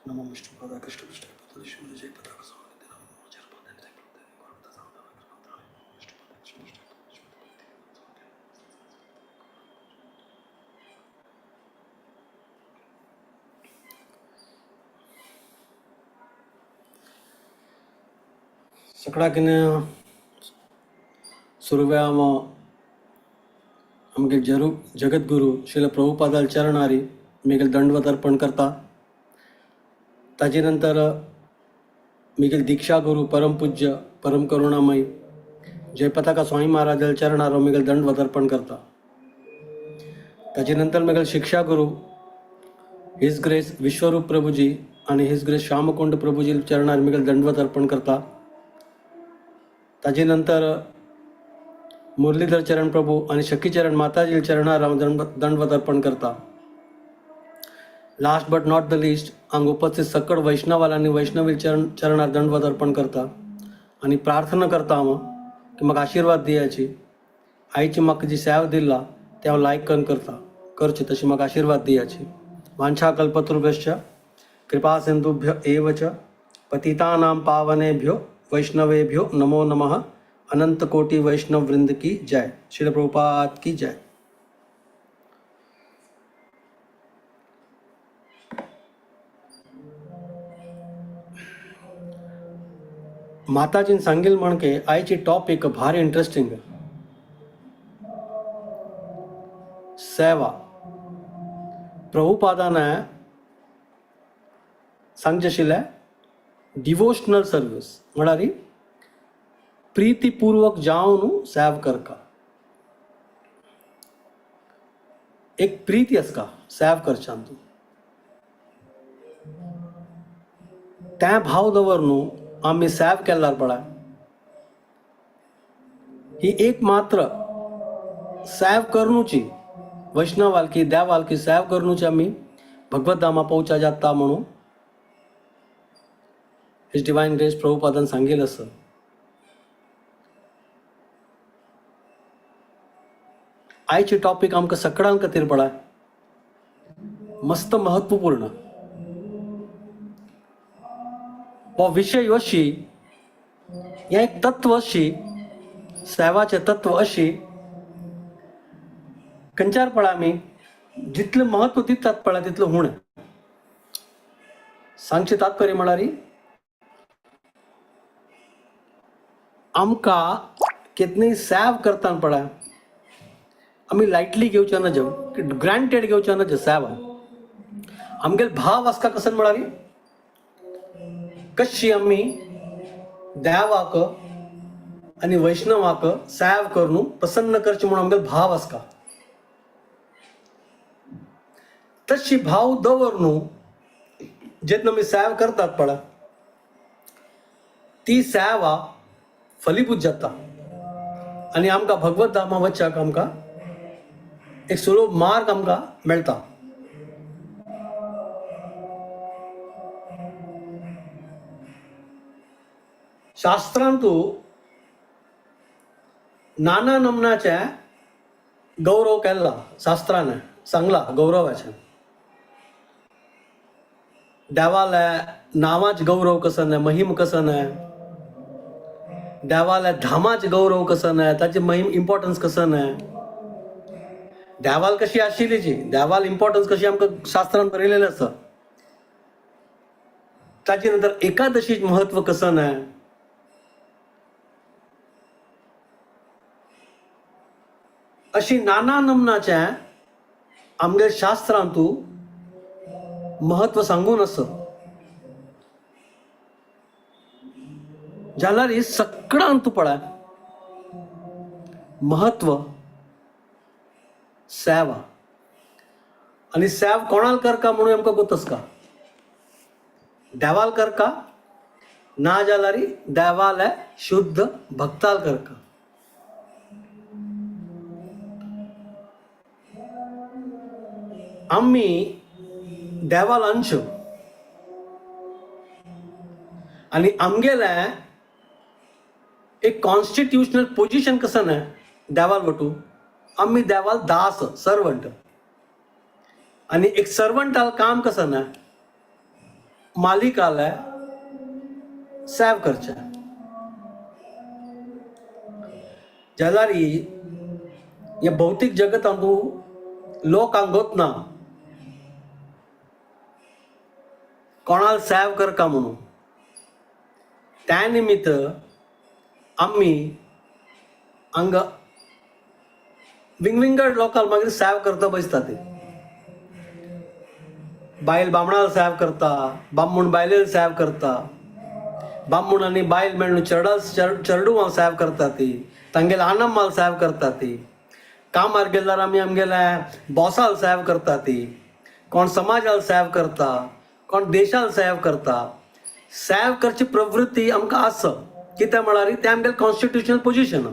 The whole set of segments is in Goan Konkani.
नमो विष्णुपादाय कृष्णपृष्ठाय भूतले श्रीमते जयपताका स्वामी सगळ्याकिने सुरव्या आमगे जरू जगद्गुरू श्रील प्रभुपादाल चरणारी मेगेल दंडवत अर्पण करता. ताजे नंतर मिगेल दीक्षा गुरु परमपूज्य परमकरुणामयी जयपताका स्वामी महाराजाल चरणार मिगेल दंडवत अर्पण करता. ताजे नंतर मिगेल शिक्षा गुरु his grace विश्वरूप प्रभुजी आणि his grace Shyamkund Prabhuji चरणार मिगेल दंडवत अर्पण करता. ताजे नंतर मुरलीधर चरण प्रभू आणि शकीचरण माताजी चरणार दंडवत अर्पण करता. Last but not the least हांगा उपस्थित सकळ वैष्णवाल आणि वैष्णवी चरणार दंडवत अर्पण करता आणि प्रार्थना करता हांव की म्हाका आशिर्वाद दियाची आईची म्हाका जी सेवा दिला ते हांव लायक करून करता करची तशी म्हाका आशिर्वाद दियाची. वांछा कल्पतरुभ्यश्च कृपा सिंधुभ्य एव च पतितानां पावनेभ्यो वैष्णवेभ्यो नमो नमः. अनंत कोटि वैष्णव वृंद की जय. श्रील प्रभुपाद की जय. माताजीन सांगील म्हणके आयची टॉपिक भारी इंटरेस्टिंग, सेवा. प्रभुपादान सांगचें आशिल्लें डिवोशनल सर्वीस म्हळ्यार प्रीतीपूर्वक जावन सेव करका. एक प्रीती आसका सेव करच्यान तूं त्या भाव दवर न्हू आमी सेव केल्यार पळय ही एक मात्र सेव करूची वैष्णवालकी देवालकी सेव करूची आमी भगवत धामा पोवच्या जाता म्हणून his divine grace प्रभुपादान सांगेल असं. आयची टॉपिक आमकां सगळ्यां खातीर पळय मस्त महत्वपूर्ण हो विशय अशी हें एक तत्व अशी सेवाचें तत्व अशी खंयच्यार पळय आमी जितलें म्हत्व दितात पळय तितलें उणें. सांगचें तात्पर्य म्हळ्यार आमकां केन्नाय सेव करता पळय आमी लायटली घेवचे नज, ग्रांटेड घेवचे नज सेवा. आमगेले भाव आसता कसो म्हळ्यार कशी आमी देवाक आनी वैष्णवाक सेव करून प्रसन्न करचे म्हणून आमगेले भाव आसता. तशी भाव दवर न्हू जेन्ना आमी सेव करतात पळय ती सेवा फलीभूत जाता आनी आमकां भगवत धामा वचपाक आमकां एक सुलभ मार्ग आमकां मेळटा. शास्त्रांतू नाना नमनाचे गौरव केला शास्त्राने सांगला गौरवाचे देवाले नावाच गौरव कसं नाही, महिम कसं नाही, देवाले धामाच गौरव कसं नाही, ताची महिम इम्पॉर्टन्स कसं नाही, देवाल कशी आशिल्लीची देवाल इम्पॉर्टन्स कशी आमकां शास्त्रान बरयलेलें आसा. ताचे नंतर एकादशीच महत्व कसं नाही, अशी नाना नमनाचे आमगे शास्त्रांतू महत्व सांगून आसा. जाल्यार ही सगळ्यांतू पळय महत्व सेवा. आनी सेव कोणाल करका म्हणून आमकां गोत आसका, देवाल करका ना जाल्यार देवाले शुद्ध भक्ताल करका. आमी देवाल अंश आनी आमगेले एक कॉन्स्टिट्युशनल पोजिशन कसं ना देवाल वटू आमी देवाल दास सर्वंट आनी एक सर्वंटाल काम कसं ना मालिकाले सेव करचें. जाल्यार हे भौतीक जगतांतू लोक आंगोत ना कोणाक सेव करका म्हणून. त्या निमित्त आमी हांगा विंगविंगड लोकांक मागीर सेव करता बसता. ते बायल बामणाक सेव करता, बामूण बायलेक सेव करता, बामूण आनी बायल मेळून चेडवांक सेव करता, ती तांगेले आनमाल सेव करता. ती कामार गेल्यार आमी आमगेल्या बॉसाक सेव करता, ती कोण समाजाक सेव करता, कोण देशाक सेव करता. सेव करची प्रवृत्ती आमकां आसा. कितें म्हळ्यार तें आमगेलें कॉन्स्टिट्युशनल पोजिशन,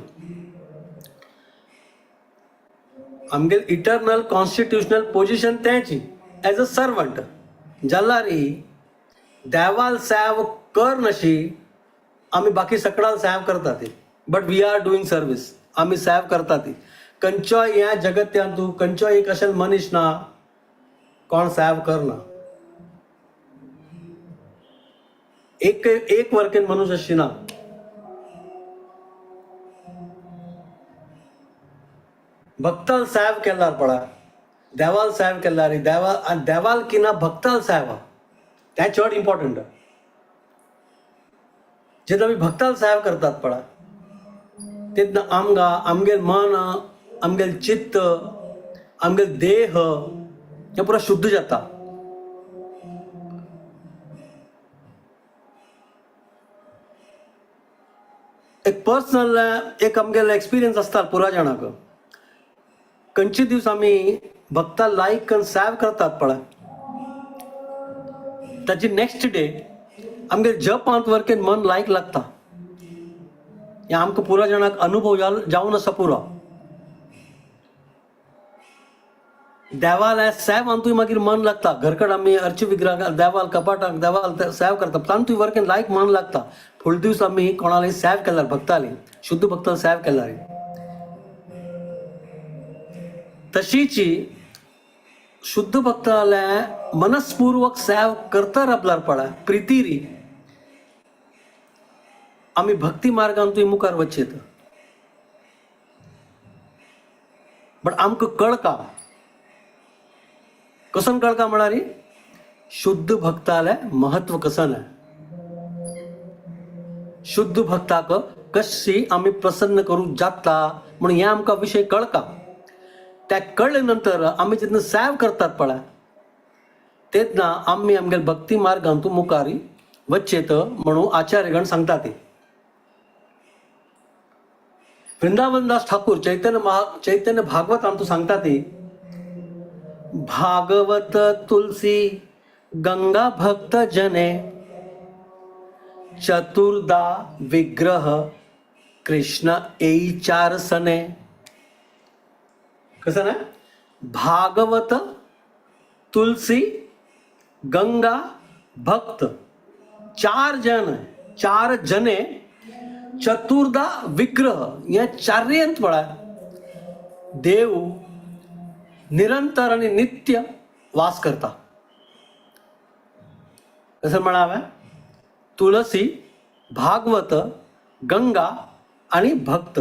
आमगेलें इटरनल कॉन्स्टिट्युशनल पोजिशन तेंची एज अ सर्वंट. जाल्यार देवाल सेव कर नशी आमी बाकी सगळ्याक सेव करता ती, but we are doing service. आमी सेव करता ती. खंयचोय ह्या जगत्यांतू खंयचोय एक अशें मनीस ना कोण सेव करना. एक एक वर्केन मनुष्य अशी ना. भक्ताल सेव केल्यार पळय, देवाल सेव केल्यार, देवा देवाल किना भक्ताल सेव तें चड इम्पॉर्टंट. जेन्ना आमी भक्ताल सेव करतात पळय तेन्ना आमकां आमगेल मन, आमगेल चित्त, आमगेल देह हें पुरो शुद्ध जाता. एक पर्सनल एक आमगेले एक्सपिरियन्स आसता पुरा जाणांक. खंयचे दीस आमी भक्ता लायक करून सेव करतात पळय, ताची नेक्स्ट डे आमगे जपांत वर्केन मन लायक लागता. हें आमकां पुरा जाणांक अनुभव जावन आसा पुरो. देवाल्या सेवांतूय मागीर मन लागता. घरकड आमी अर्ची विग्रह देवाल कपाटाक देवाल सेव करता, तांतूय वर्केन लायक मन लागता. फुडले दीस आमी कोणाली सेव केल्यार, भक्ताली शुद्ध भक्ताली सेव केल्यार तशीची शुद्ध भक्ताले मनस्पूर्वक सेव करता राबल्यार पळय प्रितीरी आमी भक्ती मार्गांतूय मुखार वचयेत. बट आमकां कळका कसन कळका म्हळ्यार शुद्ध भक्ताले महत्व कसन आहे, शुद्ध भक्ताक कशी आमी प्रसन्न करूंक जाता म्हणून हें आमकां विशय कळका. त्या कळ्ळे नंतर आमी जेन्ना सेव करतात पळय तेन्ना आमी आमगेले भक्ती मार्गांतू मुखार वचयेत म्हणून आचार्यगण सांगता. ते वृंदावन दास ठाकूर चैतन्य भागवत आमतू सांगता ती भागवत तुलसी गंगा भक्त जने चतुर्दा विग्रह कृष्ण एई चार सने. कसं ना, भागवत तुलसी गंगा भक्त चार जन, चार जने चतुर्दा विग्रह या चार्यंत पळय देव निरंतर आणि नित्य वास करता. कसं म्हणावं, तुलसी भागवत गंगा आणि भक्त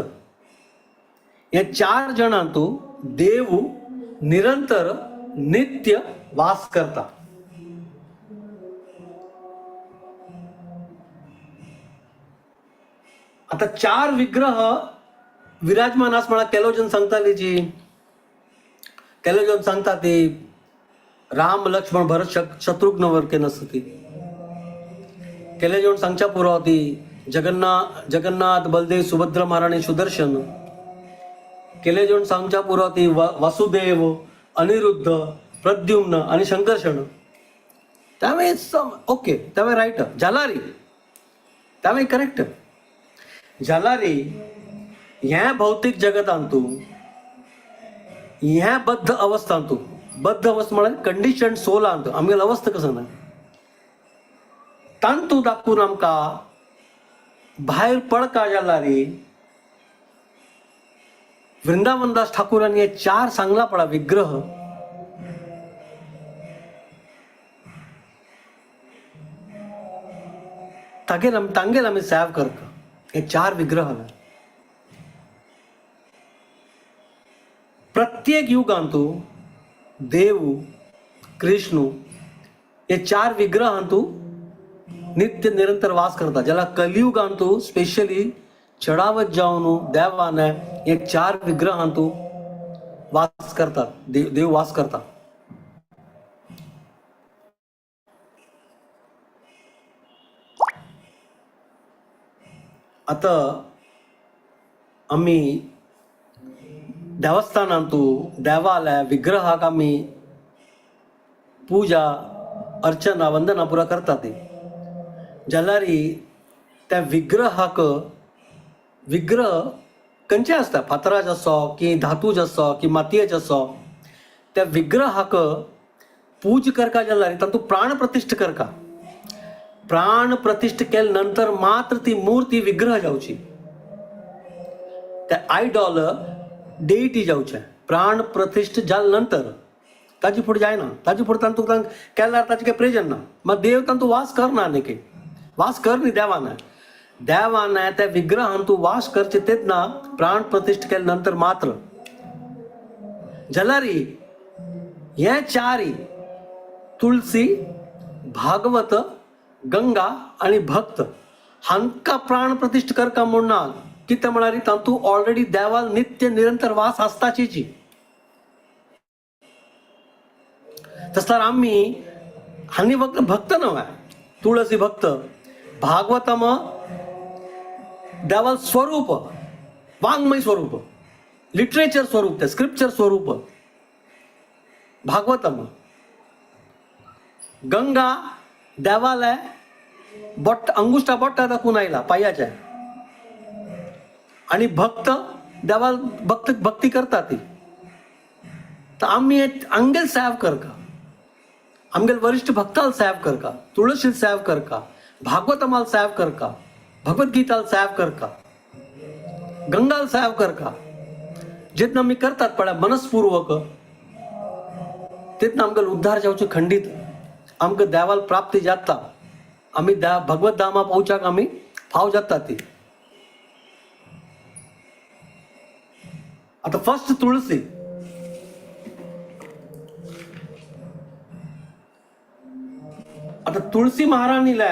या चार जणांतू देव निरंतर नित्य वास करता. आता चार विग्रह विराजमान आस म्हणा केलोजन सांगताली जी केलोजन सांगता ती राम लक्ष्मण भरत शत्रुघ्न वर्के नसती. केलोजन सांगच्या पुरो ती जगन्नाथ बलदेव सुभद्रा महाराणी सुदर्शन. केलेजन सांगच्या पुरो ती वासुदेव अनिरुद्ध प्रद्युम्न आणि शंकर्षण. त्यामुळे ओके, त्यामुळे राईट जालारी, त्यामुळे करेक्ट जालारी. ह्या भौतिक जगतांतू ह्या बद्ध अवस्थांतू, बद्ध अवस्था म्हळ्यार कंडिशन सोलांत आमगेली अवस्था कसं ना तांतू दाखवून आमकां भायर पडका जालारी वृंदावनदास ठाकूरांनी हे चार सांगला पडा विग्रह. तागेल तांगेल आमी सेव करता. हे चार विग्रह. प्रत्येक युगांतु देव कृष्ण हे चार विग्रहांतु नित्य निरंतर वास करता. ज्याला कलियुगांतु स्पेशली चढावत जावन देवाने हे चार विग्रहांतु वास करतात, देव वास करतात. आता आम्ही देवस्थानांतु देवालय विग्रहाक आमी पूजा अर्चना वंदना पुरा करतात. जाल्यार त्या विग्रहाक विग्रह खंयचे आसता, फातराचो आसो की धातूचो आसो की मातयेचो आसो, त्या विग्रहाक पूज करका जाल्यार तातूंत प्राण प्रतिश्ठ करका. प्राण प्रतिश्ठ केले नंतर मात्र ती मूर्ती विग्रह जावची, त्या आयडॉल डेटी जावचें. प्राण प्रतिश्ठ जाले नंतर ताजे फुडें जायना, ताजे फुडें तांतूं तांकां केल्यार ताचें कांय प्रयोजन ना. मागीर देव तांतूं वास करना न्ही, वास कर न्ही देवान. देवान त्या विग्रहान तूं वास करचे तेन्ना प्राण प्रतिश्ठ केले नंतर मात्र. जाल्यार हे चारी तुळसी, भागवत, गंगा आनी भक्त हांकां प्राण प्रतिश्ठ करका म्हूण ना. कितें म्हळ्यार तातूंत ऑलरेडी देवाल नित्य निरंतर वास आसताची. तसल्यार आमी हांणी फक्त भक्त न्हय, तुळसी भक्त, भागवतम देवाल स्वरूप, वाङ्मय स्वरूप, लिटरेचर स्वरूप, ते स्क्रिप्चर स्वरूप भागवतम. गंगा देवालय बोट अंगुष्ठा बोट्टा दाखवून आयला पांयाच्या, आणि भक्त देवाल भक्त भक्ती करता ती. तर आमी आमगेल सेव करका, आमगेल वरिष्ठ भक्ताल सेव करका, तुळशील सेव करका, भागवतमाल सेव करका, भगवद्गीताल सेव करका, गंगाल सेव करका. जेन्ना आमी करतात पळय मनस्पूर्वक, तेन्ना आमकां उद्धार जावचो खंडीत, आमकां देवाल प्राप्ती जाता, आमी भगवत धामा पोवच्याक आमी फाव जाता ती. आता फर्स्ट तुळसी. आता तुळसी महाराणीला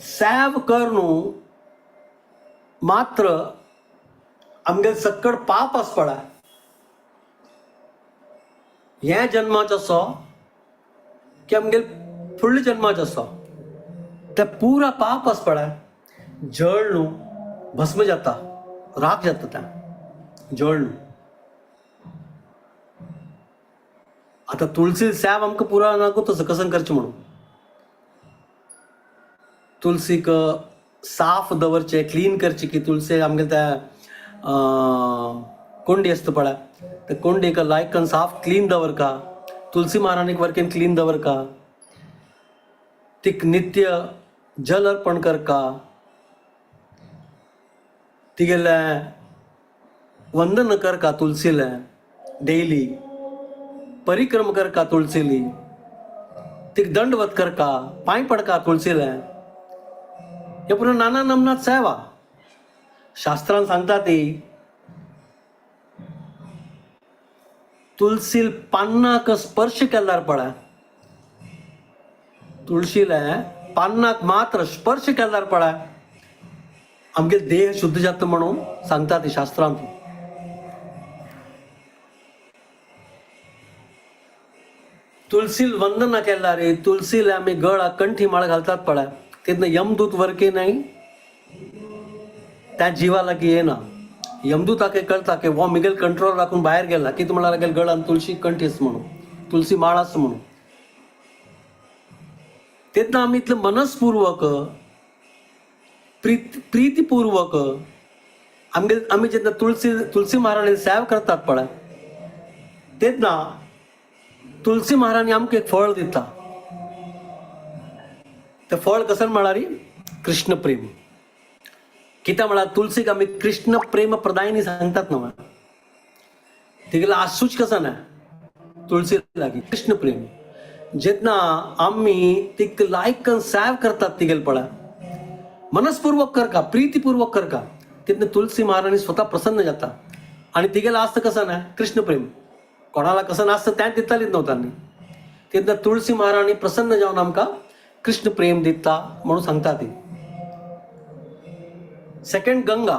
सेव करून मात्र आमगेल सक्कड पाप आसपडा, हे जन्माचो असो की आमगेल फुडल्या जन्माचो असो, ते पुरा पाप आसपडा जळ न्हू भस्म जाता, राख जाता त्या जळ न्हू. आता तुळसी सेव आमकां पुरा नाको तसो कसं करचें म्हणून तुळसीक साफ दवरचें, क्लीन करचें की तुळसी आमगेले त्या कोंडी आसता पळय, त्या कोंडयेक लायक साफ क्लीन दवरका, तुळसी महाराणीक वरकेन क्लीन दवरका, तीक नित्य जल अर्पण करका, तिगेलें वंदन करका तुळसीलें डेली, परिक्रम करका तुळसीली, तीक दंडवत करका, पांय पडका तुळसीलें. हे पुरा नाना नमनात सेवा शास्त्रान सांगता ती. तुळसील पान्नाक स्पर्श केल्यार पळय, तुळशीले पान्नाक मात्र स्पर्श केल्यार पळय आमगे देह शुद्ध जाता म्हणून सांगता ती शास्त्रांत. तुळसील वंदना केल्यार रे, तुळसील आमी गळा कंठी माळ घालतात पळय, तेन्ना यमदूत वरके नाही त्या जिवा लागीं येना. यमदूताक कळता की हो मिगेल कंट्रोल राखून भायर गेला की तुम्हाला लागेल गळान तुळशी कंठीस म्हणून, तुळशी माळ आसा म्हणून. तेन्ना आमी इतलें मनस्पूर्वक प्रीतीपूर्वक आमगे आमी जेन्ना तुळसी तुळसी महाराणी सेव करतात पळय, तेन्ना तुळसी महाराणी आमकां एक फळ दिता. तें फळ कसं म्हळ्यार कृष्ण प्रेम. कित्याक म्हळ्यार तुळसीक आमी कृष्ण प्रेम प्रदायनी सांगतात न्हू, तिगेलो आसूच कसो ना तुळसी लागीं कृष्ण प्रेम. जेन्ना आमी तिका लायक करून सेव करतात तिगेल पळय, मनस्पूर्वक करका, प्रीतीपूर्वक करका, तेन्ना तुलसी महाराणी स्वतः प्रसन्न जाता. आनी तिगेलो आसता कसं ना कृष्ण प्रेम, कोणाला कसं नासतं त्या दितालीच नव्हता न्ही. तेन्ना तुळसी महाराणी प्रसन्न जावन आमकां कृष्ण प्रेम दिता म्हणून सांगता ती. सेकंड गंगा.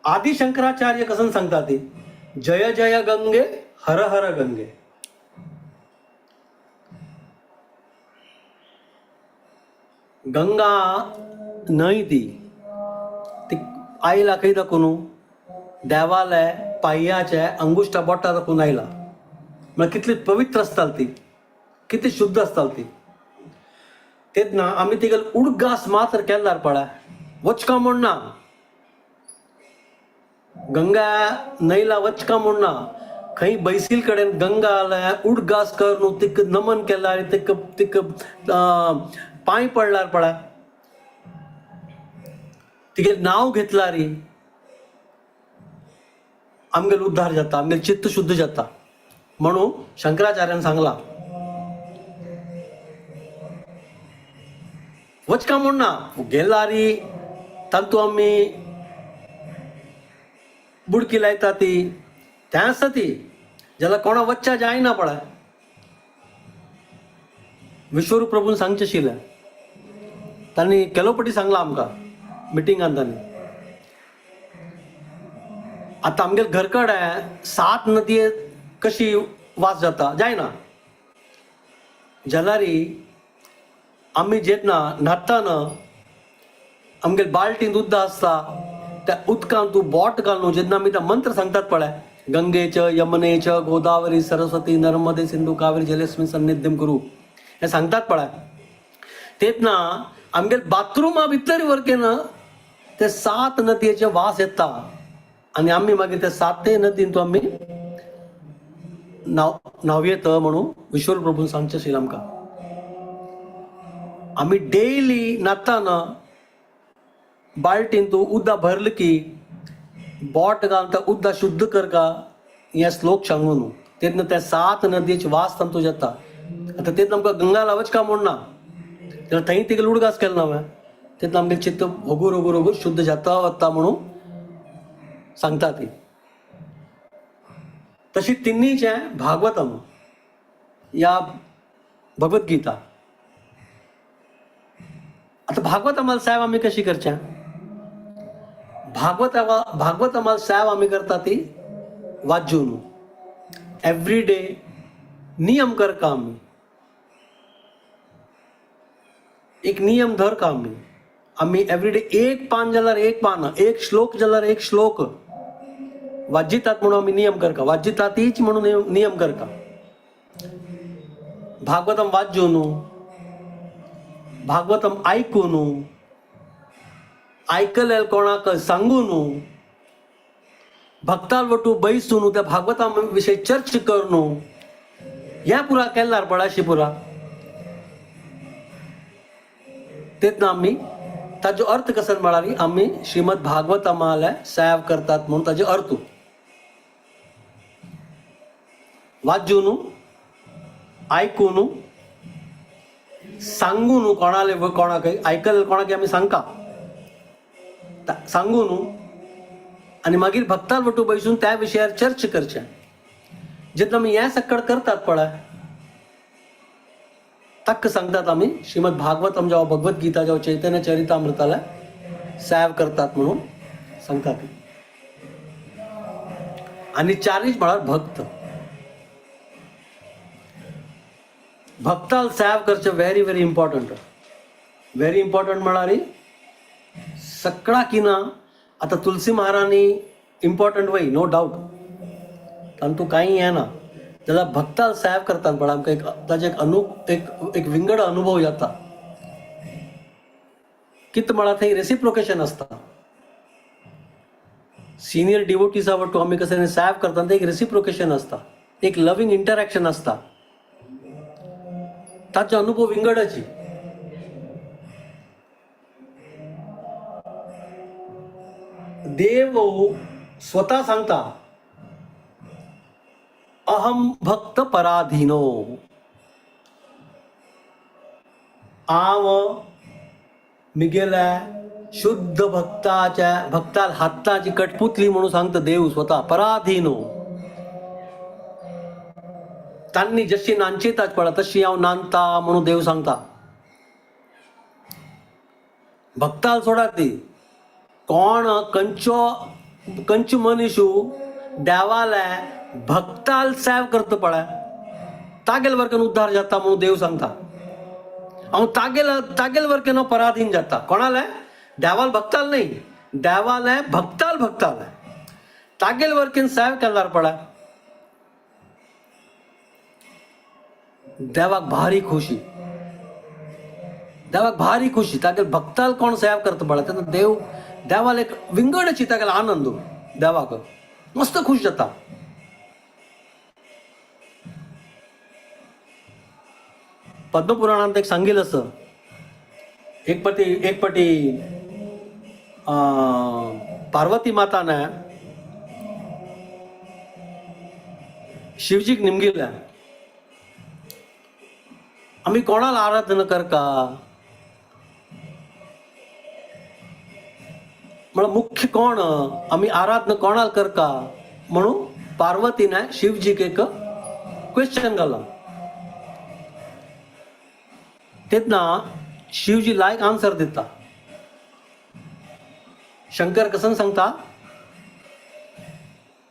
आदि शंकराचार्य कसं सांगता ती, जय जय गंगे हर हर गंगे. गंगा न्हंय ती, ती आयला खंय दाखोवन देवाले पांयाचे अंगुष्टा बोटा दाखोवन आयला. म्हळ्यार कितली पवित्र आसताली ती, कितली शुद्ध आसताली ती. तेन्ना आमी तिगेल उडगास मात्र केल्यार पळय, वचका म्हूण ना, गंगा न्हंयला वचका म्हूण ना, खंय बैसील कडेन गंगा आल्या उडगास कर न्हू, तिका नमन केल्यार, तिका तिका पांय पडल्यार पळय, तिगे नांव घेतल्यार आमगेल उद्धार जाता, आमगेल चित्त शुद्ध जाता म्हणून शंकराचार्यान सांगला. वचका म्हूण ना, गेलारी तातूंत आमी बुडकी लायता ती, तें आसता ती, जाल्यार कोणा वच्चा जायना पळय. विश्वरूप प्रभून सांगचें आशिल्लें, तांणी केलोपटी सांगलां आमकां मिटिंगान तांणी. आतां आमगेल घर कडेन सात नदये कशी वास जाता जायना, जाल्यार आमी जेन्ना न्हाताना आमगेल बाल्टीन उदक आसता, त्या उदकान तूं बोट घालून जेन्ना आमी त्या मंत्र सांगतात पळय, गंगेच यमुनेच गोदावरी सरस्वती नर्मदे सिंधू कावेरी जलेस्मी सन्निध्यम कुरू, हें सांगतात पळय, तेन्ना आमगेल बाथरुमा भितर वरकेन ते सात नदयेचे वास येता आनी आमी मागीर ते सातय नदीन तूं आमी न्हाव येता म्हणून विश्वर प्रभून सांगचें आशिल्लें आमकां. आमी डेली न्हाताना बाल्टीन तूं उदक भरलें की बोट घालता उदक शुद्ध करका, हे श्लोक सांगून तेन्ना त्या सात नदयेचे वास तांतूं जाता. आतां तेन्ना आमकां गंगा लावच का म्हूण ना, जाल्यार थंय तिगेलो उडगास केलो ना हांवें, तेन्ना आमगेलें चित्त होगूर होगूर होगूर शुद्ध जाता वता म्हणून सांगता ती. तशी तिन्हीचें भागवतम या भगवद्गीता. आतां भागवत साहेब आमी कशी करचें? भागवत भागवत साहेब आमी करता ती वाजून एवरी डे नियम करका आमी, एक नियम धर का आमी, आमी एवरी डे एक पान जाल्यार एक पान, एक श्लोक जाल्यार एक श्लोक वाजितात म्हणून आमी नियम करका, वाजितातीच म्हणून नियम करका. भागवतम वाजून, भागवतम आयकून, आयकले कोणाक सांगून, भक्ताल वटू बैसून त्या भागवता विशय चर्च करून, ह्या पुरा केल्यार पळाशी पुरा तेन्ना आमी ताजो अर्थ कसो म्हळ्यार आमी श्रीमद भागवतमाले सेव करतात म्हणून ताजो अर्थ वाजून, आयकून, सांगून कोणाले कोणाक आयकले कोणाक आमी सांगका सांगून आनी मागीर भक्ताल वटू बैसून त्या विशयार चर्च करचें. जेन्ना आमी हें सक्कड करतात पळय, तक्क सांगतात आमी श्रीमद भागवतम जावं भगवत गीता जावं चैतन्य चरितामृताला सेव करतात म्हणून सांगतात. आनी चारीच म्हळ्यार भक्त, भक्ताल सेव करचें very very important, very important म्हळ्यार सगळा किना. आतां तुलसी महाराणी इम्पॉर्टंट वय, नो डावट, तांतूं कांय हें ना, जाल्यार भक्ताल सेव करतात पळय आमकां एक ताजे एक एक एक विंगड अनुभव जाता. कितें म्हळ्यार थंय रेसिप्रोकेशन आसता. सिनियर डिवोटीसा वटू आमी कशें सेव करता तें एक रेसिप्रोकेशन आसता, एक लवींग इंटरेक्शन आसता, ताचो अनुभव विंगडाची. देव स्वता सांगता अहम भक्त पराधीनो. हांव मिगेल्या शुद्ध भक्ताच्या भक्ताल हाताची कठपुतली म्हणून सांगता देव स्वतः पराधीनो. तांनी जशी नांचेताच पळा तशी हांव नांदता म्हणून देव सांगता. भक्ताल सोडा ती कोण कंचो कंच मनीशू देवाले भक्ताल सेव करता पळय तागेल वर्कन उद्धार जाता म्हणून देव सांगता. हांव तागेल तागेल वर्केन हांव पराधीन जाता. कोणाले? देवाल भक्ताल न्ही, देवाले भक्ताल भक्ताल तागेल वर्केन सेव केल्यार पळय देवाक भारी खुशी, देवाक भारी खुशी. तागेल भक्ताल कोण सेव करता पळय तेन्ना देव देवाल एक विंगडची तागेल आनंद, देवाक मस्त खुश जाता. पद्मपुराणांत एक सांगील असं, एक पटी एक पटी पार्वती माताने शिवजीक निमगिल्या, आम्ही कोणाला आराधना करका? म्हणून मुख्य कोण आम्ही आराधना कोणाला करका म्हणून पार्वतीने शिवजीक एक क्वेश्चन घाला. तेन्ना शिवजी लायक आन्सर दिता. शंकर कसन सांगता,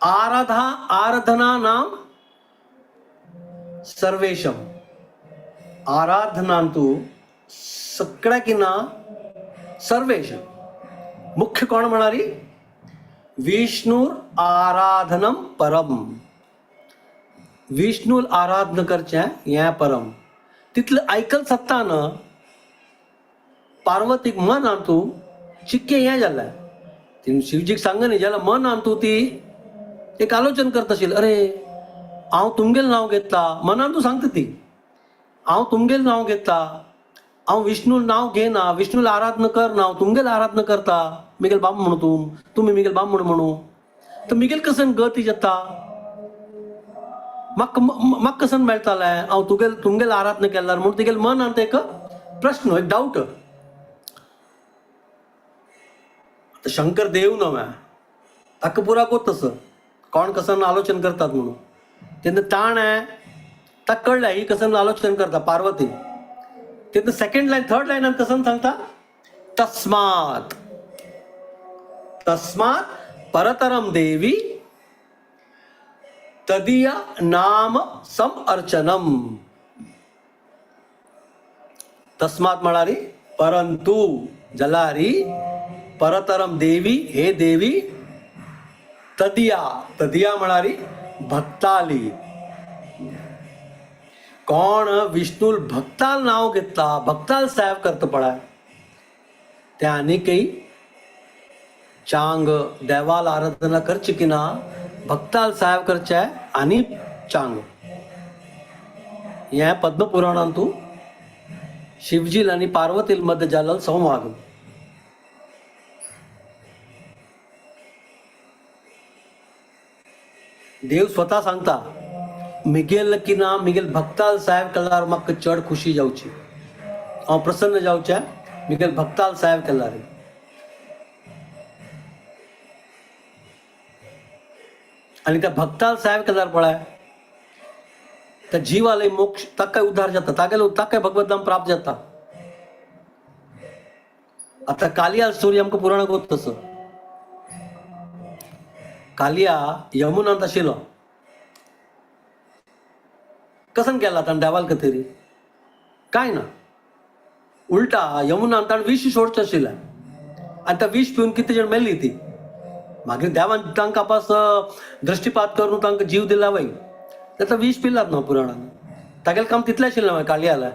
आराधा आराधना नाम सर्वेशम. आराधनांतू सगळ्या किना सर्वेश मुख्य कोण म्हणारी? विष्णूर आराधनम परम. विष्णूल आराधना करचें हें परम. तितलें आयकल सत्ता न पार्वतीक मन तूं चिक्के हें जालें. ती शिवजीक सांग न्ही जाल्यार मनान तूं ती एक आलोचन करता आशिल्ली, अरे हांव तुमगेलें नांव घेतला. मनान तूं सांगता ती हांव तुमगेलें नांव घेतला, हांव विष्णू नांव घेना, विष्णूला आराधना करना, हांव तुमगेलें आराधना करता. मिगेल बाम म्हणू तूं, तुमी मिगेल बाम म्हणू म्हणू तर मिगेल कसन गती जाता, म्हाका म्हाका कसन मेळटालें हांव तुगेल तुमगेलें आराधना केल्यार म्हणून तुगेले मनांत एक प्रश्न, एक डावट. आतां शंकर देव न्हय, ताका पुरा कोत तसो कोण कसन आलोचन करतात म्हणून. तेन्ना ताणें ताका कळ्ळें ही कसन आलोचन करता पार्वती. तेन्ना सेकंड लायन थर्ड लायनान कसन सांगता, तस्मात तस्मात परतरम देवी तदीय नाम सम अर्चनम. तस्मात म्हळ्यार परंतु जलारी परतरम देवी हे देवी तदिया, तदिया म्हळ्यार भक्ताली. कोण विष्णूल भक्ताल नाव घेतला, भक्ताल सेव करता पळय ते आनीकय चांग देवाल आराधना करची की ना, भक्ताल सेव करचे आनी चांग. हें पद्मपुराणांतू शिवजील आनी पार्वतील मध्य जाल्लो संवाद. देव स्वतः सांगता मिगेल की ना मिगेल भक्ताल साहेब केल्यार म्हाका चड खुशी जावची, हांव प्रसन्न जावचें मिगेल भक्ताल साहेब केल्यार. आनी त्या भक्ताल साहेब केल्यार पळय त्या जिवालय मोक्ष ताका उद्धार जाता, तागेलो ताका भगवतधाम प्राप्त जाता. आतां कालिया स्टोरी आमकां पुराणाक वता तसो. कालिया यमुनांत आशिल्लो, कसन केला ताणें देवाल खातीर? काय ना, उलटा यमुनांत ताणें विश सोडचें आशिल्लें आनी त्या विश पिवन कितें जाण मेल्ली ती. मागीर देवान तांकां पास दृश्टीपात करून तांकां जीव दिला वय, ताका विश पिलात न्हू पुराणान. तागेलें काम तितलें आशिल्लें मागीर कालियालें.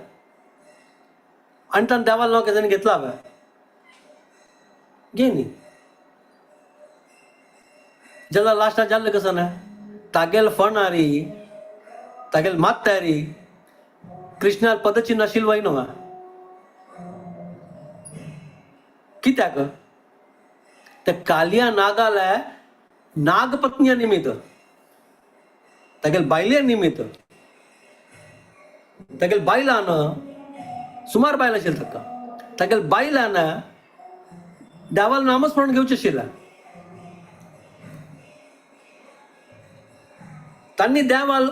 आनी ताणें देवाल नांव केजानी घेतलां हांवें घे न्ही जाल्यार लास्टाक जाल्लें कसो ना, तागेल फणारी तागेल मात्यारी कृष्णाल पदचिन्ह आशिल्लें वय न्हू. कित्याक? त्या कालिया नागाले नागपत्नी निमित्त तागेले बायले निमित्त, तागेले बायलान, सुमार बायल आशिल्ली ताका, तागेले बायलान देवाल नामस्मरण घेवचें आशिल्लें. तांणी देवाल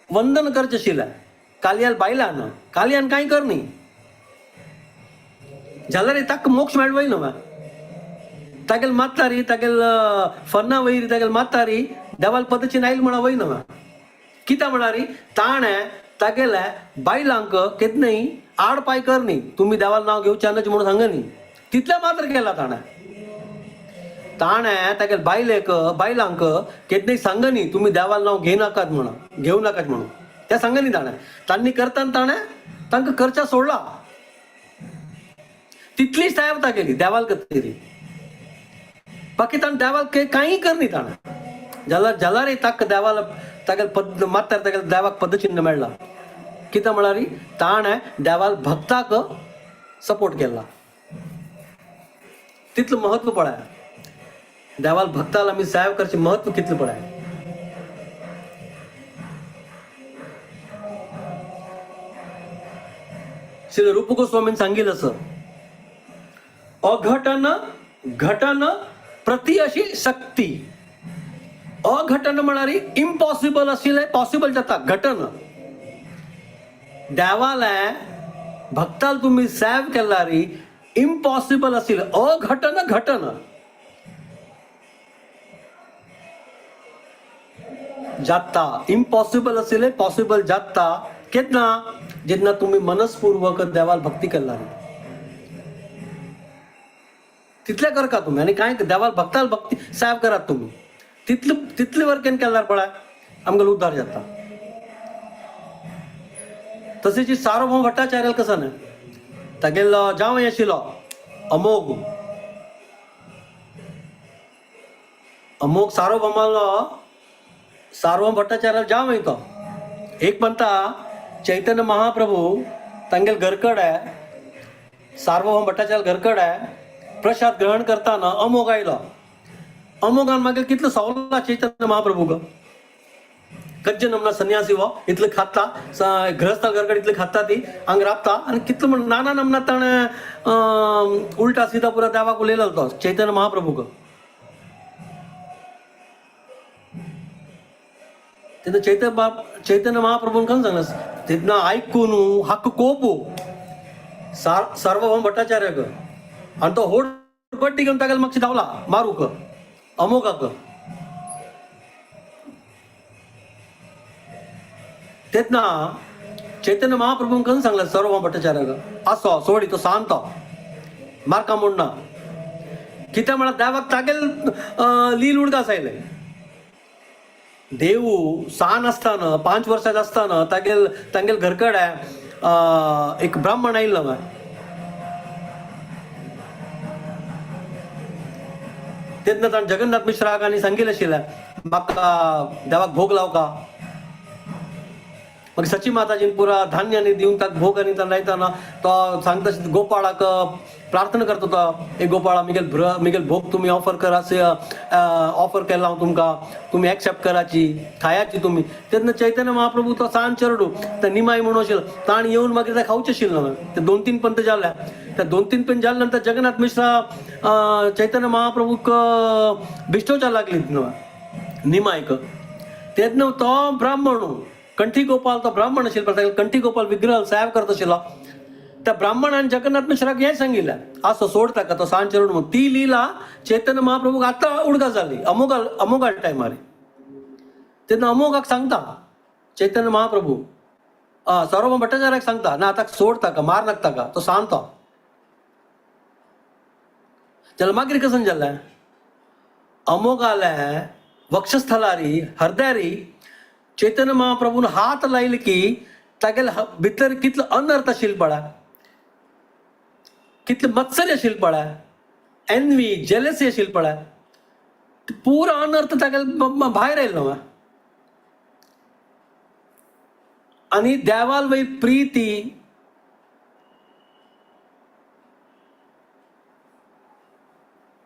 वंदन करचें आशिल्लें. कालयाल बायलान, कालयान कांय कर न्ही जाल्यार ताका मोक्ष मेळवय न्हू. तागेले मातारी, तागेल फन्ना वयर तागेले मातारी देवाल पद्दतीन आयल म्हणा वय न्हू. कित्याक म्हळ्यार ताणें तागेले बायलांक केन्नाय आड पांय कर न्ही, तुमी देवाल नांव घेवचें न्हय म्हणून सांग न्ही, तितलें मात्र केलां ताणें. ताणें तागेले बायलेक, बायलांक केन्नाय सांग न्ही तुमी देवाल नांव घेयनाकात म्हणून, घेवं नाकात म्हणून, तें सांग न्ही ताणें. तांणी करतना ताणें तांकां करच्या सोडला, तितली सायब तागेली देवाल करतली. बाकी ताणें देवाल कांय कर न्ही ताणें. जाल्यार जाल्यार ताका देवाल तागेले पद मात्तार तागेले देवाक पदचिन्न मेळ्ळा. कितें म्हळ्यार ताणें देवाल भक्ताक सपोर्ट केला, तितलें म्हत्व पळय. देवाल भक्ताला आमी सेवा करचें म्हत्व कितलें पळय. श्री रूप गोस्वामीन सांगितलं असं, अघटन घटन प्रति अशी शक्ती. अघटन म्हळ्यार इम्पॉसिबल आशिल्लें पॉसिबल जाता. घटन देवाले भक्ताल तुम्ही सेव केल्यार इम्पॉसिबल आशिल्लें अघटन घटन जाता. इम्पॉसिबल आशिल्लें पॉसिबल जाता केन्ना, जेन्ना तुमी मनस्पूर्वक देवाल भक्ती केल्यार. तितलें करका तुमी आनी कांय देवाल भक्ताल भक्ती सेव करात तुमी, तितले तितले वर केन्ना केल्यार पळय आमगेलो उद्धार जाता. तशेंच सार्वभौम भट्टाचार्य कसो न्हय, तागेलो जावंय आशिल्लो अमोघ, अमोघ सार्वभौमालो, सार्वभौम भट्टाचार्य जावंय तो. एक म्हणटा चैतन्य महाप्रभू तांगेल घरकडे, सार्वभौम भट्टाचार्य घरकडे प्रसाद ग्रहण करताना अमोघ आयलो. अमोघान मागीर कितलो सवला चैतन्य महाप्रभूक, कज्ज नमना संन्यासी हो इतलें खाता, गृहस्था घरकडे इतलें खाता ती हांगा राबता आनी कितलो म्हण नाना नमना ताणें उल्टा सीधा पुरा देवाक उलयलो तो चैतन्य महाप्रभूक. तेन्ना चैतन्य महाप्रभून खंय सांगलें, तेन्ना आयकून हक्क कोपू सार्वभौम भट्टाचार्यक आनी तो होड बड्डी घेवन तागेले मागशी धांवला मारूक अमोघाक. तेन्ना चैतन्य महाप्रभून खंय सांगलें सार्वभौम भट्टाचार्याक, आसो सोडी तो शांत मारका म्हूण ना. कित्याक म्हळ्यार देवाक तागेल लील उडकास आयलें. देवू सान आसतना 5 वर्सांच आसतना तागेल तांगेल घरकडे एक ब्राह्मण आयिल्लो. तेन्ना ताणें जगन्नाथ मिश्राक आनी सांगिल्लें आशिल्लें म्हाका देवाक भोग लावका. मागीर सची माताजीन पुरा धान्य आनी दिवन ताका भोग आनी ताणें लायतना तो सांगता गोपाळाक प्रार्थना करता तो, एक गोपाळा मिगेल भोग तुमी ऑफर करा, ऑफर केला हांव तुमकां, तुमी एक्सेप्ट कराची, खायाची तुमी. तेन्ना चैतन्य महाप्रभू तो सान चेडू त्या निमाय म्हणून आशिल्लो, ताणें येवन मागीर ते खावचें आशिल्लें. ते 2-3 पंत जाले, त्या 2-3 पंत जाले नंतर जगन्नाथ मिश्रा चैतन्य महाप्रभूक बिश्टोवच्या लागली निमायक. तेन्ना तो ब्राह्मण कंठी गोपाल, तो ब्राह्मण आशिल्लो, ताका कंठी गोपाल विग्रह सेव करता आशिल्लो. त्या ब्राह्मणान जगन्नाथ मिश्राक हें सांगिल्लें, आसो सोड ताका तो सान चेडूं म्हणून. ती लीला चैतन्य महाप्रभूक आतां उडका जाली अमोघा अमोघा टायमार. तेन्ना अमोघाक सांगता चैतन्य महाप्रभू, सार्वभौम भट्टाचार्याक सांगता ना आतां सोड ताका, मार नाका ताका, तो शांत. जाल्यार मागीर कशें जालें, अमोघाले वक्षस्थलारी हरद्यारी चैतन्य महाप्रभून हात लायले की तागेले भितर कितलो अनर्थ आशिल्लो पळय, कितले मत्सर आशिल्लो पळय, एनवी जेलसी आशिल्ली पळय, पुरो अनर्थ तागेले भायर आयलो. आनी देवाल वयर प्रिती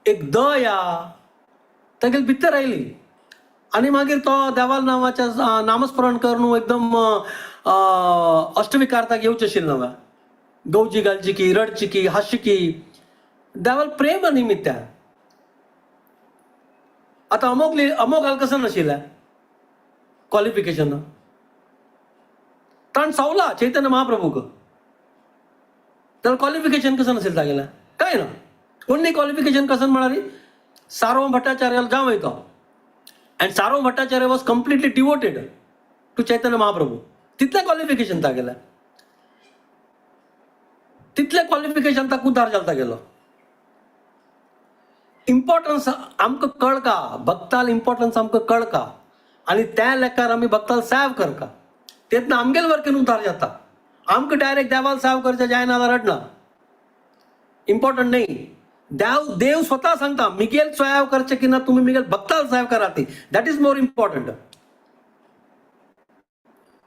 एक दया तागेले भितर आयली. आनी मागीर तो देवाल नांवाच्या नामस्मरण करून एकदम अष्टविकारताक येवचें आशिल्लें नव्या गवजी घालची की रडची की हांसची की देवाल प्रेम निमित्त. आतां अमोक अमोक हाल कसं नाशिल्लें क्वॉलिफिकेशन ताण सावला चैतन्य महाप्रभूक तर क्वॉलिफिकेशन कसं नसेल तागेलें काय ना ओन्ली क्वॉलिफिकेशन कसं म्हळ्यार सार्वभौम भट्टाचार्याला जावं येतो and Sarvabhauma Bhattacharya was completely devoted to Chaitanya Mahaprabhu. तितलें क्वॉलिफिकेशन तागेलें तितलें क्वॉलिफिकेशन ताका उद्धार जाता तागेलो. इम्पॉर्टन्स आमकां कळका भक्ताल इम्पॉर्टन्स आमकां कळका आनी त्या लेखार आमी भक्ताल सेव करका तेन्ना आमगेल वर्केन उद्धार जाता. आमकां डायरेक्ट देवाल सेव करचें जायना जाल्यार रडना इम्पॉर्टंट न्ही. देव देव स्वता सांगता मिगेल सेव करचें की ना तुमी मिगेल भक्ताल सेव करात ती that is more important.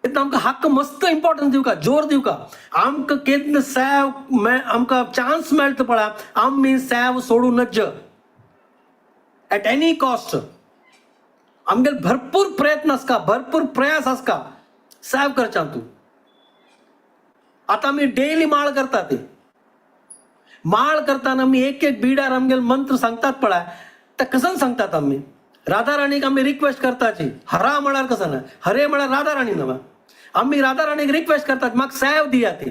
तेन्ना आमकां हक्क मस्त इम्पॉर्टन्स दिवका जोर दिवका. आमकां केन्ना सेव आमकां चान्स मेळटा पळय आमी सेव सोडूं नज एट एनी कॉस्ट. आमगेल भरपूर प्रयत्न आसका भरपूर प्रयास आसका सेव करच्या तूं. आतां आमी डेली माळ करता ती माळ करताना आमी एक एक बिडार आमगेल मंत्र सांगतात पळय ते कसन सांगतात आमी राधा राणीक आमी रिक्वेस्ट करताची हरा म्हळ्यार कसं ना हरे म्हळ्यार राधा राणी न्हय आमी राधा राणीक रिक्वेस्ट करतात म्हाका सेव दिया ती.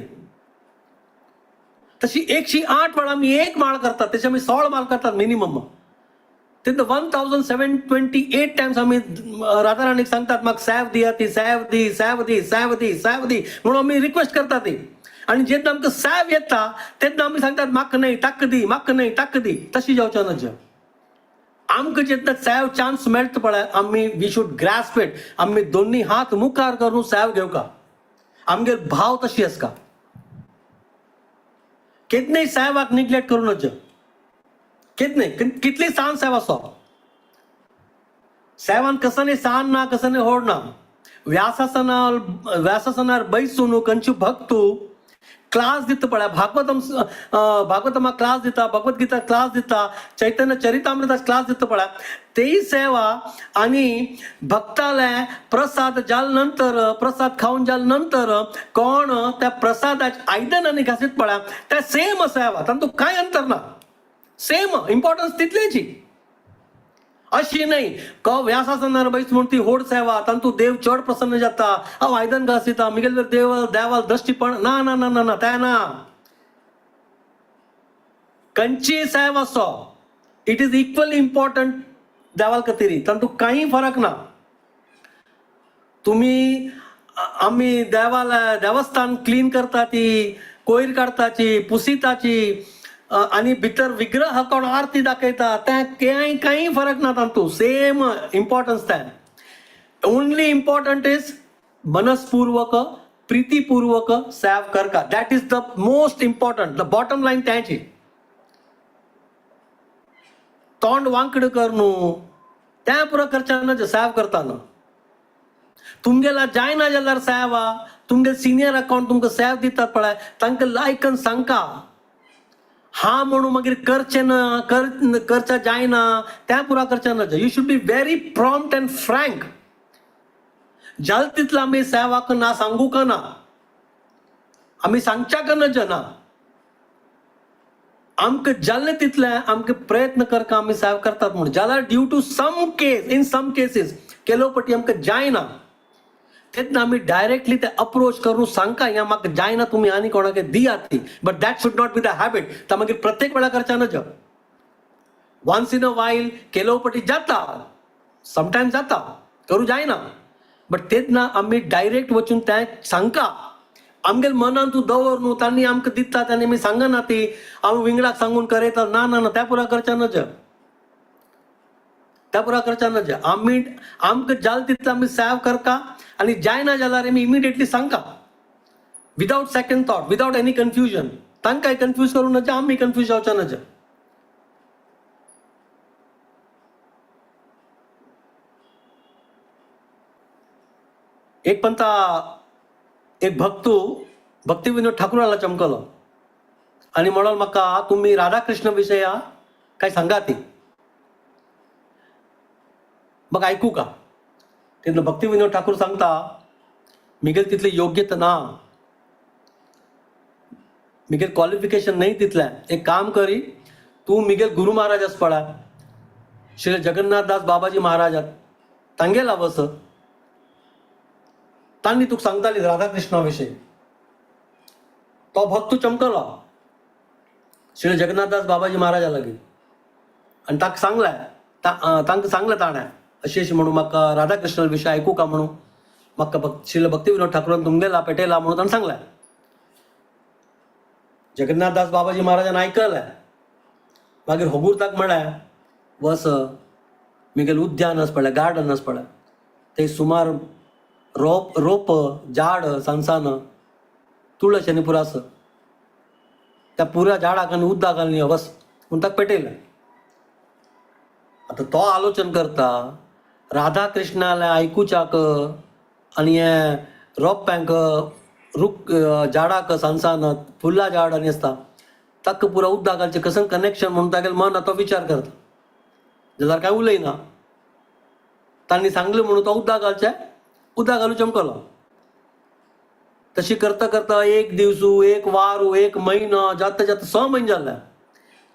तशी 108 वेळा आमी एक माळ करतात तशी आमी 16 माळ करतात मिनिमम. तेन्ना 1728 टायम्स आमी राधा राणीक सांगतात म्हाका सेव दिया ती सेव दी सेव दी सेव दी सेव दी म्हणून आमी रिक्वेस्ट करतात ती. आनी जेन्ना आमकां सेव येता तेन्ना आमी सांगतात म्हाका न्हय ताका दी म्हाका न्हय ताका दी. तशी जावचें ना. आमकां जेन्ना सेव चान्स मेळटा पळय आमी we should grasp it. आमी दोन्ही हात मुखार करून सेव घेवका आमगेर भाव तशी आसका. केन्नाय सेवाक निग्लेक्ट करूं नज केन्नाय कितली सान सेवा आसो सेवान कसनी सान ना कसनी होड ना. व्यासासनार व्यासासनार बैसून कंचू भक्तू क्लास दिता पळय भागवतम भागवतमा क्लास दिता भगवद्गीता क्लास दिता चैतन्य चरितामृता क्लास दिता पळय तेही सेवा. आनी भक्ताले प्रसाद जाल नंतर प्रसाद खावन जाल नंतर कोण त्या प्रसादाच्या आयदनांनी घासीत पळय त्या सेम सेवा तातूंत कांय अंतर ना सेम इम्पॉर्टन्स तितलेची. अशी न्हय क व्यासासनार बैस म्हूण ती होड सेवा तांतू देव चड प्रसन्न जाता हांव आयदन घासिता मिगेल देव देवाल दृश्टीपण ना ना ना ना ना तें ना. कंची सेवा आसो it is equally important देवाल खातीर तातूंत कांय फरक ना. तुमी आमी देवाल देवस्थान क्लीन करता ती कोयर काडताची पुसिताची आनी भितर विग्रह कोण आरती दाखयता तें कांय कांय फरक ना तातूंत सेम इम्पॉर्टन्स तें. ओन्ली इम्पॉर्टंट is मनस्पूर्वक प्रीतीपूर्वक सेव करका that is the most important. The bottom line त्याची तोंड वांकड कर न्हू तें पुरो करचें ना सेव करता न्हू. तुमगेला जायना जाल्यार सेवा तुमगे सिनियर अकावंट तुमकां सेव दितात पळय तांकां लायकन सांगका हा म्हणून मागीर करचें ना करचें जायना तें पुरा करचें ना. You should be very prompt and frank. जाल तितलो आमी सेवाक ना सांगूंक ना आमी सांगच्याक नज ना. आमकां जाल्लें तितलें आमकां प्रयत्न करका आमी सेव करतात म्हूण जाल्यार due to some case in some cases केलो पटी आमकां जायना तेन्ना आमी डायरेक्टली ते अप्रोच करून सांगका ह्या म्हाका जायना तुमी आनी कोणाक दियात ती. But that should not be the habit. ता मागीर प्रत्येक वेळा करच्या नज वन्स इन अ वायल केलो पटी जाता समटायम्स जाता करूं जायना बट तेन्ना आमी डायरेक्ट वचून तें सांगका आमगेल मनान तूं दवर न्हू तांणी आमकां दिता तांणी आमी सांगना ती आमी विंगडाक सांगून करयता ना ना ना त्या पुरा करच्या नज त्या पुरा करच्या नज. आमी आमकां जाल तितलें आमी सेव करता आनी जायना जाल्यार आमी इमिडिएटली सांगका without second thought without any confusion. तांकांय कन्फ्यूज करूं नज आमी कन्फ्यूज जावच्या नज. एक पंता एक भक्तू भक्ती विनोद ठाकूराला चमकलो आनी म्हणोन म्हाका तुमी राधाकृष्ण विशया काय सांगा ती म्हाका आयकू का. तेन्ना भक्ती विनोद ठाकूर सांगता मिगेल तितली योग्यता ना, मिगेल क्वॉलिफिकेशन नाही तितलें. एक काम करी तूं मिगेल गुरु महाराज आस पळय, श्री जगन्नाथ दास बाबाजी महाराजात तांगेला वस, तांणी तुका सांगताली राधाकृष्णा विशीं. तो भक्त चमकलो श्री जगन्नाथदास बाबाजी महाराजा लागीं आनी ताका सांगलें, तांकां सांगलें ताणें अशें अशें म्हणून म्हाका राधाकृष्णा विशय आयकूं का म्हणून, म्हाका श्रील भक्ती विनोद ठाकूरान तुमगेला पेटयला म्हणून ताणें सांगलें. जगन्नाथदास बाबाजी महाराजान आयकलें, मागीर होगुर्ताक म्हळें वस मिगेल उद्यान आसा पळय, गार्डन आसा पळय, थंय सुमार रोप रोप झाड सानसान तुळस आनी पुरो आसा, त्या पुऱ्या झाडाक आनी उदक घालून यो वस म्हूण ताका पेटयलें. आतां तो आलोचन करता राधा कृष्णालें आयकुच्याक आनी हें रोप्यांक रूख झाडाक सानसान फुलां झाड आनी आसता ताका पुरो उदक घालचें कसं कनेक्शन म्हणून तागेलें मन आतां विचार करता, जाल्यार कांय उलयना. तांणी सांगलें म्हणून तो उदक घालचें, उदक घालून चमकलो. तशी करता करता एक दिवसू, एक वारू, एक म्हयनो जाता जाता 6 म्हयने जाले.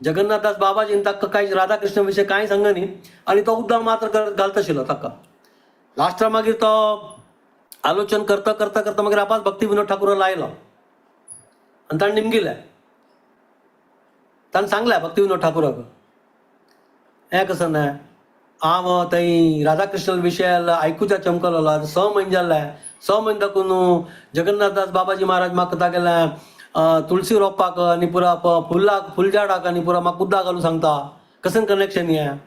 जगन्नाथदास बाबाजीन ताका कांय राधाकृष्ण विशय कांय सांगनी आनी तो उदक मात्र घालता आशिल्लो ताका. लास्टा मागीर तो आलोचन करता करता करता मागीर आपास भक्ती विनोद ठाकूराला आयलो आनी ताणें निमगिलें, ताणें सांगलें भक्ती विनोद ठाकूराक हें कसं न्हय हांव थंय राधाकृष्ण विशय आयकुच्या चमकलो, 6 म्हयने जाले, 6 म्हयने दाखून जगन्नाथदास बाबाजी महाराज म्हाका तागेलें तुळसी रोवपाक आनी पुरा फुलाक फुलझाडाक आनी पुरा म्हाका उदक घालून सांगता, कसं कनेक्शन हें.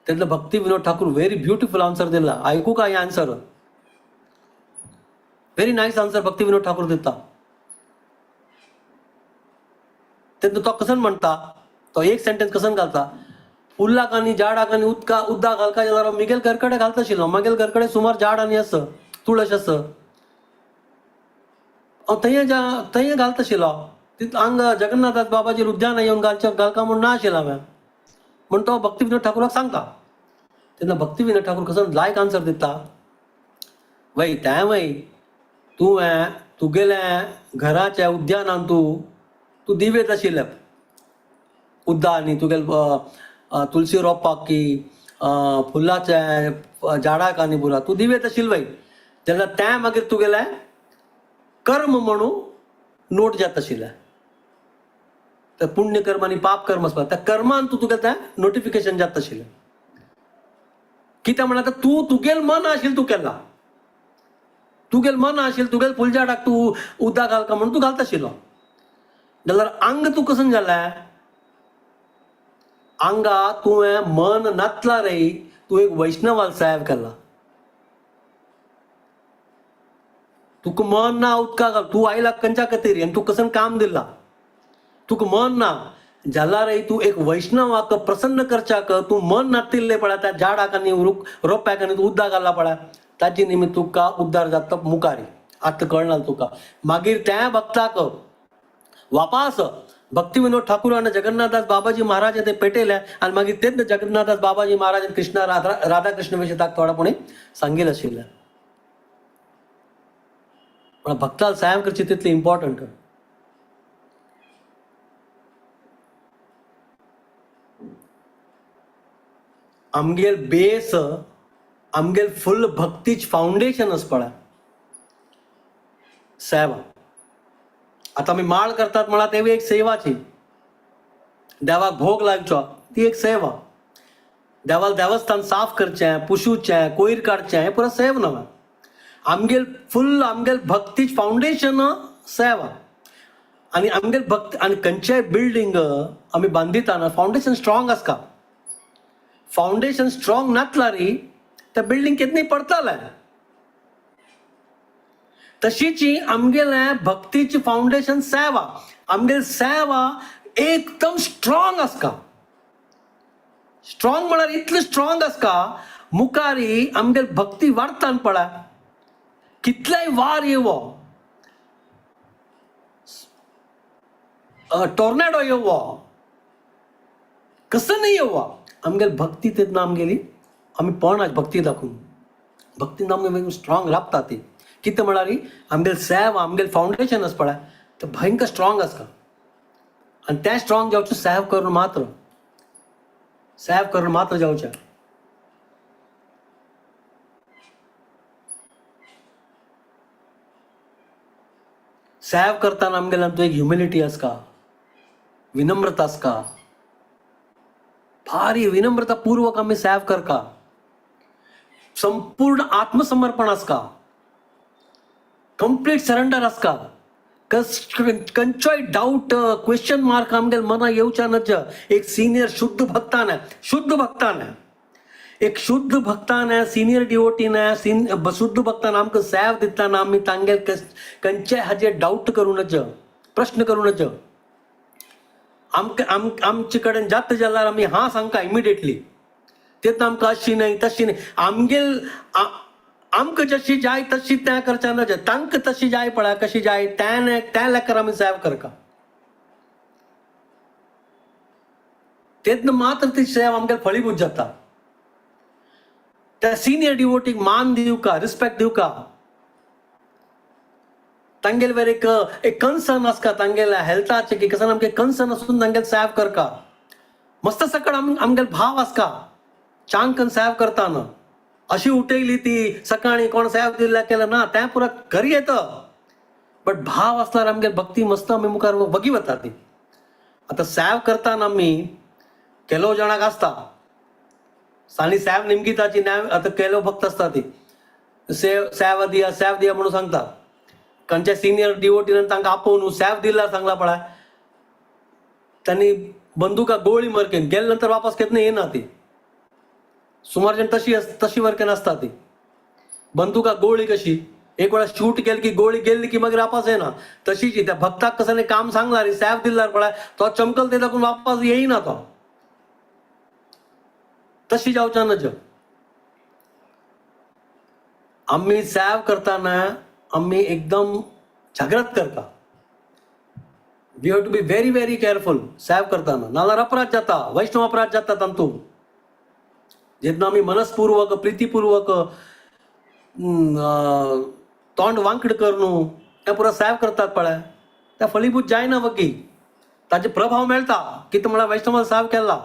तेन्ना Bhakti Vinod Thakur very beautiful answer दिला, आयकू काय answer, very nice answer Bhakti Vinod Thakur दिता. तेन्ना तो कसन म्हणटा, तो एक सेंटेन्स कसन घालता, फुलाक आनी झाडाक आनी उदका उदक घालका जाल्यार मिगेल घरकडे घालता आशिल्लो, मागेल घरकडे सुमार झाड आनी आसा तुळस आसा, हांव थंय थंय घालता आशिल्लो, तितून हांगा जगन्नाथदास बाबाजी उद्यान येवन घालचे घालका म्हूण ना आशिल्लो हांवें म्हण तो भक्ती विनोद ठाकूराक सांगता. तेन्ना भक्ती विनोद ठाकूर कसो लायक आन्सर दिता, वय तें वय तुवें तुगेलें घराच्या उद्यानान तूं तूं दिवेत आशिल्लें उद्दा आनी तुगेले तुलसी रोवपाक की फुलाच्या झाडाक आनी पुरा तूं दिवेत आशिल्लें वय, तेन्ना तें मागीर तुगेलें कर्म म्हणून नोट जाता आशिल्लें. तर पुण्यकर्म आनी पाप कर्म आसता त्या कर्मान तूं तुगेलें तें नोटिफिकेशन जाता आशिल्लें. कित्याक म्हणल्यार आतां तूं तुगेलें मन आशिल्लें तूं केलां, तुगेलें मन आशिल्लें तुगेलें फुलझाडाक तूं उदक घालका म्हणून तूं घालता आशिल्लो, जाल्यार आंग तूं कसन जालें, आंगा तुवें मन नातला रे तूं एक वैष्णवाल साहेब केला, तुका मन ना उदका घाल, तूं आयला कंच्या खातीर आनी तूं कसन काम दिला, तुका मन ना जाल्यार रे तूं एक वैष्णवाक प्रसन्न करच्याक तूं मन नातिल्लें पळय त्या झाडाक आनी रोप्याक आनी तूं उदक घालला पळय, ताजे निमित्त तुका उद्धार जाता मुखारी आतां कळना तुका. मागीर त्या भक्ताक वापास भक्ती विनोद ठाकूर आनी जगन्नाथदास बाबाजी महाराज ते पेटयले आनी मागीर तेच जगन्नाथदास बाबाजी महाराज कृष्ण राधाकृष्ण विशीं ताका थोडेपणी सांगील आशिल्लें. पण भक्ताल सायब करची तितली इम्पॉर्टंट. आमगेल बेस आमगेल फुल भक्तीच फावंडेशन आसा पळय सेवा. आतां आमी माळ करतात म्हळ्यार तेवूय एक सेवाची, देवाक भोग लावचो ती एक सेवा, देवाक देवस्थान साफ करचें, पुशुचें, कोयर काडचें, हें पुरो सेव न्हय. आमगेल फुल आमगेल भक्तीच फावंडेशन सेवा. आनी आमगेल भक्त आनी खंयचेय बिल्डींग आमी बांदिताना फावंडेशन स्ट्रॉंग आसता, फावंडेशन स्ट्रॉंग नातल्यार त्या बिल्डींग केन्नाय पडटलें. तशीच आमगेलें भक्तीची फावंडेशन सेवा, आमगेल सेवा एकदम स्ट्रॉंग आसता. स्ट्रॉंग म्हळ्यार इतली स्ट्रॉंग आसता मुखारी आमगेल भक्ती वाडतान पळय कितलेय वार येवो, टॉर्नेडो येवो, कसं नाही येवो, आमगेल भक्ती तेन्ना आमगेली आमी पण भक्ती दाखोवन भक्तीन आमगे स्ट्रॉंग राबता ती. कितें म्हळ्यार आमगेले सेव, आमगेले फावंडेशन आसा पळय तें भयंकर स्ट्रॉंग आसता. आनी तें स्ट्रॉंग जावचें सेव करून मात्र, सेव करून मात्र जावचें. सेव करतना आमगेले आमचो एक ह्युमिलिटी आसता, विनम्रता आसता. भारी विनम्रता पूर्वक आमी सेव करता. संपूर्ण आत्मसमर्पण आसता, कंप्लीट सरेंडर आसता. खंयचोय डावट, क्वेश्चन मार्क आमगेले मना येवच्या नज. एक सिनियर शुद्ध भक्तान, शुद्ध भक्तान, एक शुद्ध भक्तान, सिनियर डिवोटीन, शुद्ध भक्तान आमकां सेव दितना आमी तांगेल खंयच्याय हाजेर डावट करूं नज, प्रश्न करूं नज. आमकां आमचे कडेन जाता जाल्यार आमी हां सांगता इमिडिएटली. तेन्ना आमकां अशी न्हय तशी न्हय, आमगेल आमकां जशी जाय तशी तें करच्या नज. तांकां तशी जाय पळय कशी जाय तें त्या लेखार आमी सेव करता. तेन्ना मात्र ती सेव आमगेल फळीभूत जाता. त्या सिनियर डिवोटीक मान दिवका, रिस्पेक्ट दिवका. तांगेले वयर एक एक कन्सर्न आसता तांगेल्या हेल्थाचे की कसं आमगे कन्सर्न आसून तांगेले सेव करका. मस्त सकड आमगेले भाव आसता चांग सेव करताना. अशी उठयली ती सकाळी कोण सेव दिल्ल्या केलं ना तें पुरा घरी येता. बट भाव आसल्यार आमगेले भक्ती मस्त आमी मुखार वगी वता ती. आतां सेव करताना आमी केलो जाणाक आसता आनी सेव नेमकी ताची न्याय. आतां केलो भक्त आसता ती सेव सेव दिया, सेव दिया म्हणून सांगता. खंयच्या सिनियर डिवोटीन तांकां आपोवन सेव दिल्यार सांगला पळय, तांणी बंदुका गोळी मरकेन गेले नंतर वापस केन्ना येना ती. सुमार जण तशी तशी वर्केन आसता ती. बंदुका गोळी कशी एक वेळा शूट केली की गोळी गेली की मागीर वापस येना, तशीच त्या भक्ताक कसं काम सांगला रे सेव दिल्यार पळय तो चमकल ते दाखवून वापस येईना तो. तशी जावच्या नज. आमी सेव करताना आमी एकदम जागृत करता. We have to be very very careful save करताना, नाल्यार अपराध जाता, वैष्णव अपराध जाता तातूंत. जेन्ना आमी मनस्पूर्वक प्रितीपूर्वक तोंड वांकड करून तें पुरो सेव करतात पळय, त्या फळीभूत जायना वगी. ताजे प्रभाव मेळटा. कितें म्हळ्यार वैष्णवान सेव केला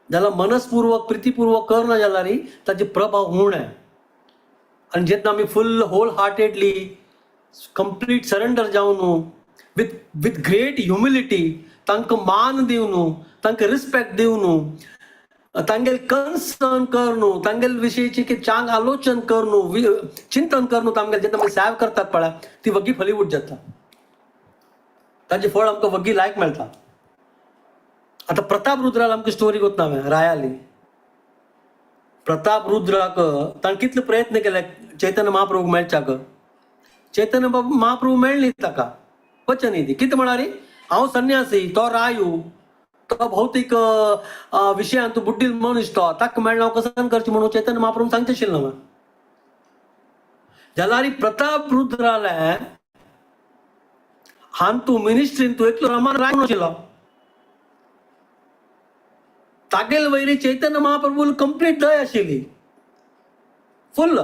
जाल्यार मनस्पूर्वक प्रितीपूर्वक करना जाल्यार ताजे प्रभाव उणे. आनी जेन्ना आमी फुल होल हार्टेडली कंप्लीट सरेंडर जावन विथ विथ ग्रेट ह्युमिलिटी तांकां मान दिवन, तांकां रिस्पेक्ट दिवन, तांगेले कन्सर्न करून, तांगेले विशयीची की चांग आलोचन करून, चिंतन करून तांगेले जेन्ना आमी सेव करतात पळय ती वगी फलीभूत जाता. ताजें फळ आमकां वगी लायक मेळटा. आतां प्रताप रुद्राला आमकां स्टोरी कोत्ता हांवें रायाली. प्रताप रुद्राक ताणें कितले प्रयत्न केले चैतन्य महाप्रभूक मेळच्याक. चैतन्य महाप्रभू मेळ्ळी ताका वचन ती. कितें म्हळ्यार हांव संन्यासी, तो रायू, तो भौतीक विशयांत बुड्डील मनीस, तो ताका मेळ्ळो हांव कसन करचें म्हणून चैतन्य महाप्रभू सांगचें आशिल्लें हांवें. जाल्यार प्रताप रुद्राले हान तूं मिनिस्ट्रीन तूं एकलो रमान राय आशिल्लो. तागेल वयरी चैतन्य महाप्रभू कंप्लीट दय आशिल्ली फुल्ल.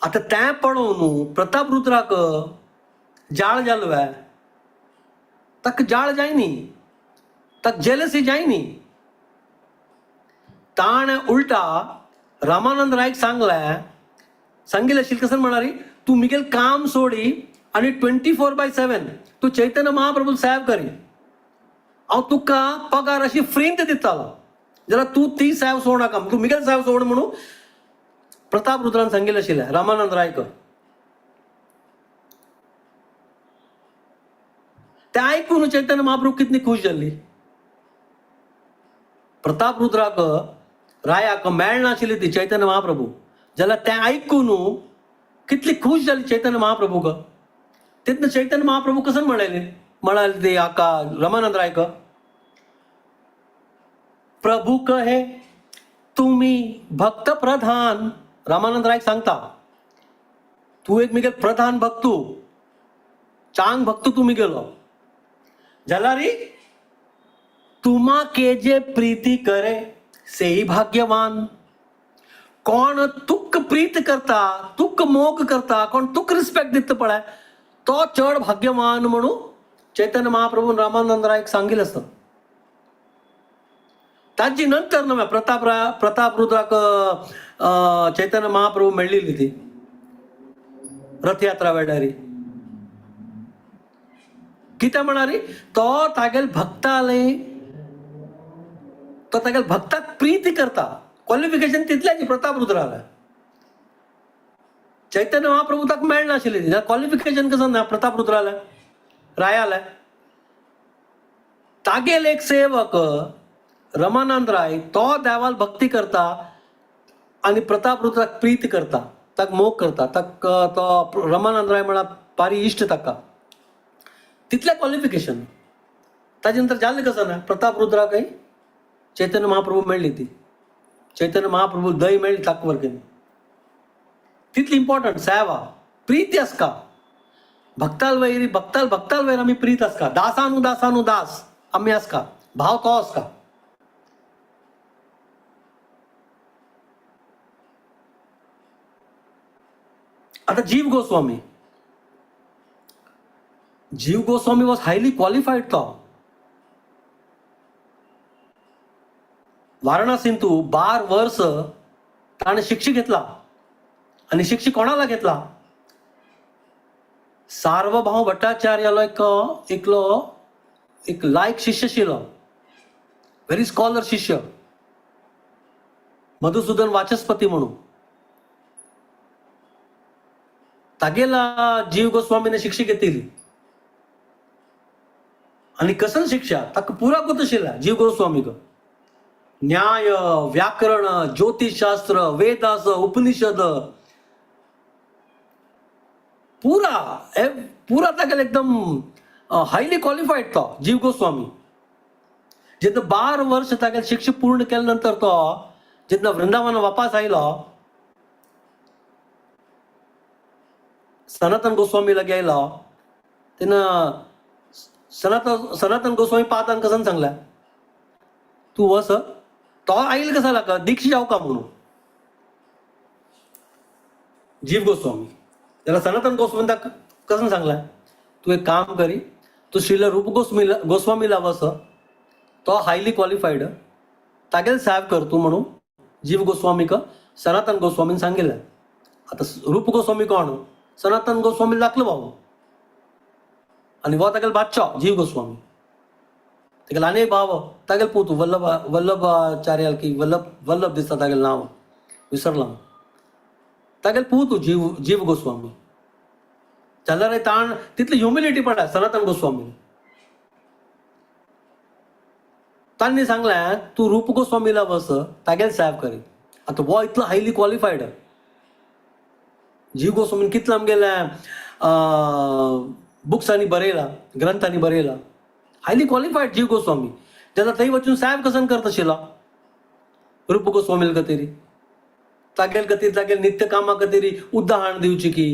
आतां तें पळोवन प्रताप रुद्राक जाळ जालो वे. ताका जाळ जायनी, ताका जेलसी जायनी. ताणें उल्टा रामानंद रायक सांगलें, सांगिल्लें आशिल्लें कशें म्हळ्यार तूं मिगेल काम सोडी आनी 24/7 तूं चैतन्य महाप्रभू सेव करी, हांव तुका पगार अशी फ्रींत दितालो, जाल्यार तूं ती सेव सोड नाका, तूं मिगेल सेव सोड म्हणून प्रताप रुद्रान सांगिल्लें आशिल्लें रामानंद रायक. तें आयकून चैतन्य महाप्रभू कितली खूश जाल्ली. प्रताप रुद्राक रायाक मेळनाशिल्ली ती चैतन्य महाप्रभू, जाल्यार तें आयकून कितली खूश जाली चैतन्य महाप्रभूक. तेन्ना चैतन्य महाप्रभू कसं म्हणाले म्हणाले ते हाका रमानंद रायक, प्रभू कहे तुम्ही भक्त प्रधान. रामानंद रायक सांगता तूं एक मिगेल प्रधान भक्तू, चांग भक्त तूं मिगेलो, जाल्यार तुमा के जे प्रीती करे सेही भाग्यवान. कोण तुक प्रीत करता, तुक मोग करता, कोण तुक रिस्पेक्ट दिता पळय, तो चड भाग्यवान म्हणून चैतन्य महाप्रभू रामानंद रायक सांगिल आसता. ताजी नंतर नव्या प्रताप रुद्राक चैतन्य महाप्रभू मेळिल्ली ती रथयात्रा वेळारी. कितें म्हणारी, तो तागेल भक्ताले, तो तागेल भक्ताक प्रीती करता. क्वॉलिफिकेशन तितल्याची प्रताप रुद्राला. चैतन्य महाप्रभू ताका मेळनाशिल्ली क्वॉलिफिकेशन कसं ना प्रताप रुद्राला रायाला. तागेल एक सेवक रमानंद राय, तो देवाल भक्ती करता आणि प्रताप रुद्राक प्रीती करता, ताका मोग करता. ताका तो रमानंद राय म्हणा बारी इश्ट ताका. तितलें क्वॉलिफिकेशन. ताजे नंतर जालें कसं ना, प्रताप रुद्राकय चैतन्य महाप्रभू मेळ्ळी ती, चैतन्य महाप्रभू दही मेळ्ळी ताका वर्गणी. तितली इम्पॉर्टंट सेवा प्रीती आसका भक्ताल वैरी, भक्ताल भक्ताल वैर आमी प्रीत आसका, दासानु दासानु दास आमी आसका, भाव तो आसका. आता Jiva Goswami, Jiva Goswami was highly qualified. तो वाराणसींतू 12 वर्स ताणें शिक्षा घेतला. आनी शिक्षा कोणाला घेतला? सार्वभौम भट्टाचार्यालो एक एकलो एक लायक शिष्य आशिल्लो, व्हेरी स्कॉलर शिष्य, मधुसूदन वाचस्पती म्हणून. तागेला जीव गोस्वामीने शिक्षा घेतली. आणि कसन शिक्षा ताका पुरा कोत आशिल्ला जीव गोस्वामीक, न्याय, व्याकरण, ज्योतिषशास्त्र, वेदास, उपनिषद, पुरा पुरा तागेले एकदम हायली क्वालिफाईड तो जीव गोस्वामी. जेन्ना 12 वर्ष तागेले शिक्षा पूर्ण केल्या नंतर तो जेन्ना वृंदावन वापस आयलो, सनातन गोस्वामी लागीं आयलो, तेन्ना सनातन गोस्वामी पादान कसन सांगला, तूं वच. तो आयल कसा लागा दीक्षा जावका म्हणून जीव गोस्वामी. त्याला सनातन गोस्वामी ताका कसन सांगला, तूं एक काम करी, तूं श्रील रूप गोस्वामीला वच, तो हायली क्वॉलिफाईड, तागेल सेव कर तूं म्हणून जीव गोस्वामीक सनातन गोस्वामीन सांगिल्लें. आतां रूप गोस्वामी कोण? सनातन गोस्वामी लागलो बाबू. आनी हो तागेलो बादशा जीव गोस्वामी, तागेलो आनी एक भाव तागेलो पूत वल्लभाचार्य की वल्लभ दिसता तागेलें नांव विसरला, तागेलो पूत जीव गोस्वामी. जाल्यार ताण तितली ह्युमिलिटी पडा सनातन गोस्वामी. तांणी सांगलें तूं रूप गोस्वामीला वस, तागेल सेव करी. आतां हो इतलो हायली क्वॉलिफायड जीव गोस्वामीन कितलो आमगेल्या बुक्सांनी बरयला, ग्रंथांनी बरयला, हायली क्वॉलिफायड जीव गोस्वामी. जेन्ना थंय वचून साहेब कसन करता आशिल्लो रूप गोस्वामील खातीर, तागेल खातीर तागेल नित्य कामा खातीर उदाहरण दिवची की,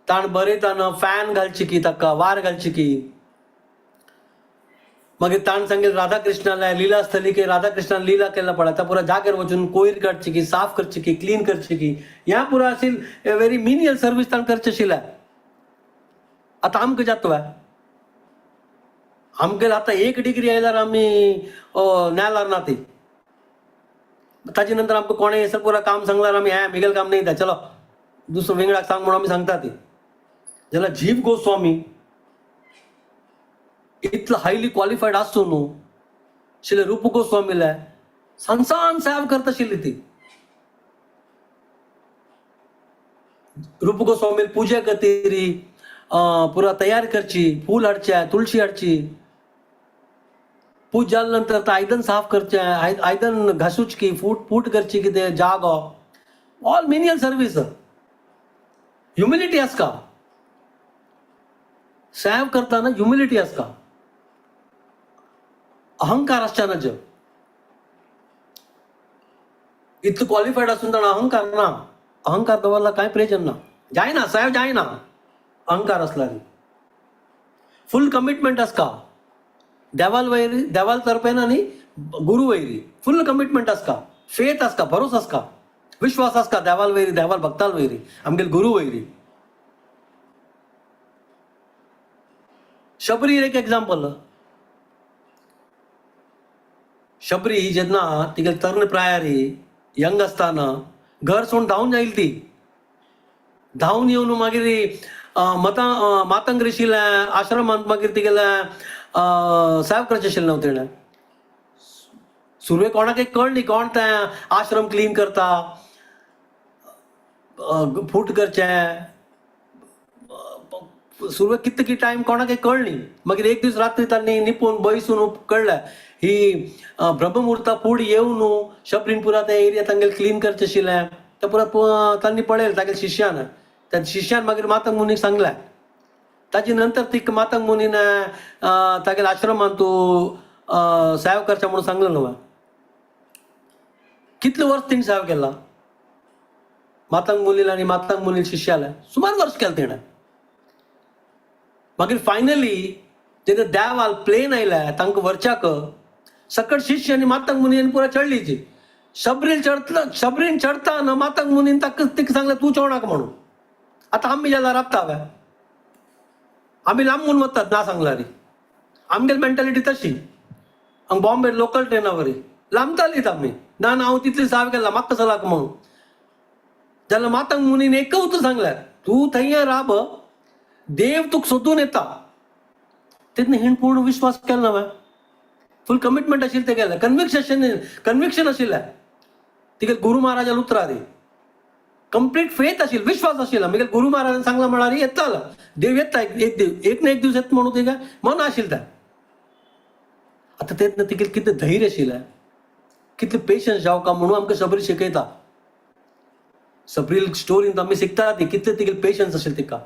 ताण बरयताना फॅन घालची की, ताका वार घालची की. मागीर ताण सांगेल राधाकृष्णाला लीला स्थली की राधाकृष्णान लीला केला पळय, आतां पुरा जाग्यार वचून कोयर काडची की, साफ करची की, क्लीन करची की, ह्या पुरा अशी व्हेरी मिनियल सर्वीस ताण करचे आशिल्ल्या. आतां आमकां जाता आमगेर आतां 1 डिग्री आयल्यार आमी नेलार ना ती. ताजे नंतर आमकां कोणें हेसर पुरा काम सांगल्यार आमी हें मिगेल काम न्ही, चलो दुसरो विंगडाक सांग म्हणून आमी सांगता ती. जाल्यार जीव गोस्वामी इतलो हायली क्वॉलिफायड आसून न्हू शिले रूप गोस्वामीले सान सेव करता आशिल्ली ती. रूप गोस्वामी पुजे खातीर पुरा तयार करची, फूल हाडचे, तुळशी हाडची, पूज जाल्या नंतर तो आयदन साफ करचें, आयदन घासूच की, फूट फूट करची, कितें जागो, ऑल मिनियल सर्वीस. ह्युमिलिटी आसका सेव करताना, ह्युमिलिटी आसका, अहंकार आसच्या ना. जग इतलो क्वॉलिफायड आसून ताणें अहंकार ना, अहंकार दवरला कांय प्रयोजन ना, जायना साहेब जायना अहंकार आसल्यार. फूल कमिटमेंट आसका देवाल वैरी, देवाल तर्फेन आनी गुरु वैरी फूल कमिटमेंट आसका, फेथ आसका, भरोस आसका विश्वास आसता देवाल वयरी, देवाल भक्ताल वयरी, आमगेल गुरू वयरी. शबरी एक एग्जाम्पल. शबरी जेन्ना तिगे तरुण प्रायारी यंग आसतना घर सोडून धांवन जाईल ती, धांवन येवन मागीर मतां मातंग ऋषीला आश्रमांत मागीर तिगेल्या सेव करचें आशिल्लें न्हू तिणें. सुरवेक कोणाक एक कळ्ळी कोण तें आश्रम क्लीन करता, फूट करचें, सुरवेक कितले की टायम कोणाक एक कळ्ळी. मागीर एक दीस रात्री तांणी निपून बैसून कळ्ळें ही ब्रह्ममुहूर्ता फूड येवन शबरीन पुरा त्या एरिया तांगेले क्लीन करचें आशिल्लें. ते पुरा तांणी पळयलें तागेल्या शिश्यान. त्या शिश्यान मागीर मातंग मुनीक सांगलें. ताजे नंतर ती मातंग मुनीन तागेल्या आश्रमांत तूं सेव करचें म्हणून सांगलें न्हू. कितले वर्स तिणें सेव केला मातंग मुनील आनी मातंग मुनील शिश्याले सुमार वर्स केलें तिणें. मागीर फायनली जेन्ना देवाल प्लेन आयलें तांकां व्हरच्याक सकट शिष्य आनी मातंग मुनीन पुरा चडली. शबरीन चडतलो, शबरीन चडता ना मातंग मुनीन ताका तिका सांगलें तूं चोवनाका म्हणून. आतां आमी जाल्यार राबता वे, आमी लांबून वतात ना सांगल्यार. आमगेली मेंटालिटी तशी. हांगा बॉम्बे लोकल ट्रेना वरी लांबतालीत आमी. ना ना हांव तितली साव केला म्हाका चलाक म्हणून. जाल्यार मातंग मुनीन एक उतर सांगल्यार तूं थंय राब, देव तुका सोदून येता. तेन्ना हिण पूर्ण विश्वास केलो ना, फूल कमिटमेंट आशिल्लें तें केलें, कन्विक्शन कन्विक्शन आशिल्लें तिगे गुरू महाराजान उतरां रे, कंप्लीट फेथ आशिल्लें, विश्वास आशिल्लो. मागीर गुरू महाराजान सांगलां म्हळ्यार येतालो देव, येता एक दीस, एक ना एक दीस येता म्हणून तिका मन आशिल्लें तें. आतां तेन्ना तिगे कितलें धैर्य आशिल्लें, कितलें पेशन्स जावका म्हणून आमकां सबरी शिकयता. सबरील स्टोरीन आमी शिकता ती कितलें तिगेलें पेशन्स आशिल्लें तिका.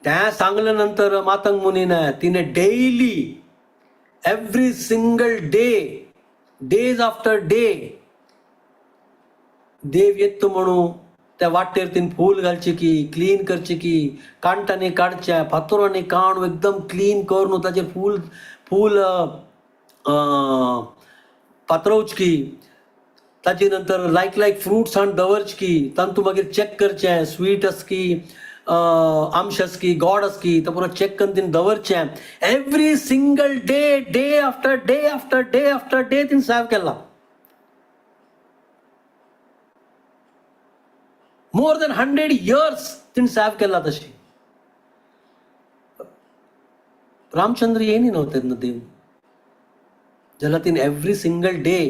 तें सांगले नंतर मातंग मुनीन तिणें daily every single day, days after day देव येता म्हणून त्या वाटेर तिन फूल घालचे की, क्लीन करचे की, कांटांनी काडचें, फातरांनी काडून एकदम क्लीन करून ताचेर फूल फूल पातळोवचें की, ताजे नंतर लायक लायक फ्रुट्स हाडून दवरचे की, तांतू मागीर चॅक करचें स्वीट आसा की, आमश आसा की, गोड आसा की, तो पुरो चॅक करून तिणें दवरचें. Every single day, day after day after day after day तिणें सेव केला. मोर दॅन 100 इयर्स तिणें सेव केला. तशी रामचंद्र येयनी न्हू तेन्ना देव, जाल्यार तिणें every single day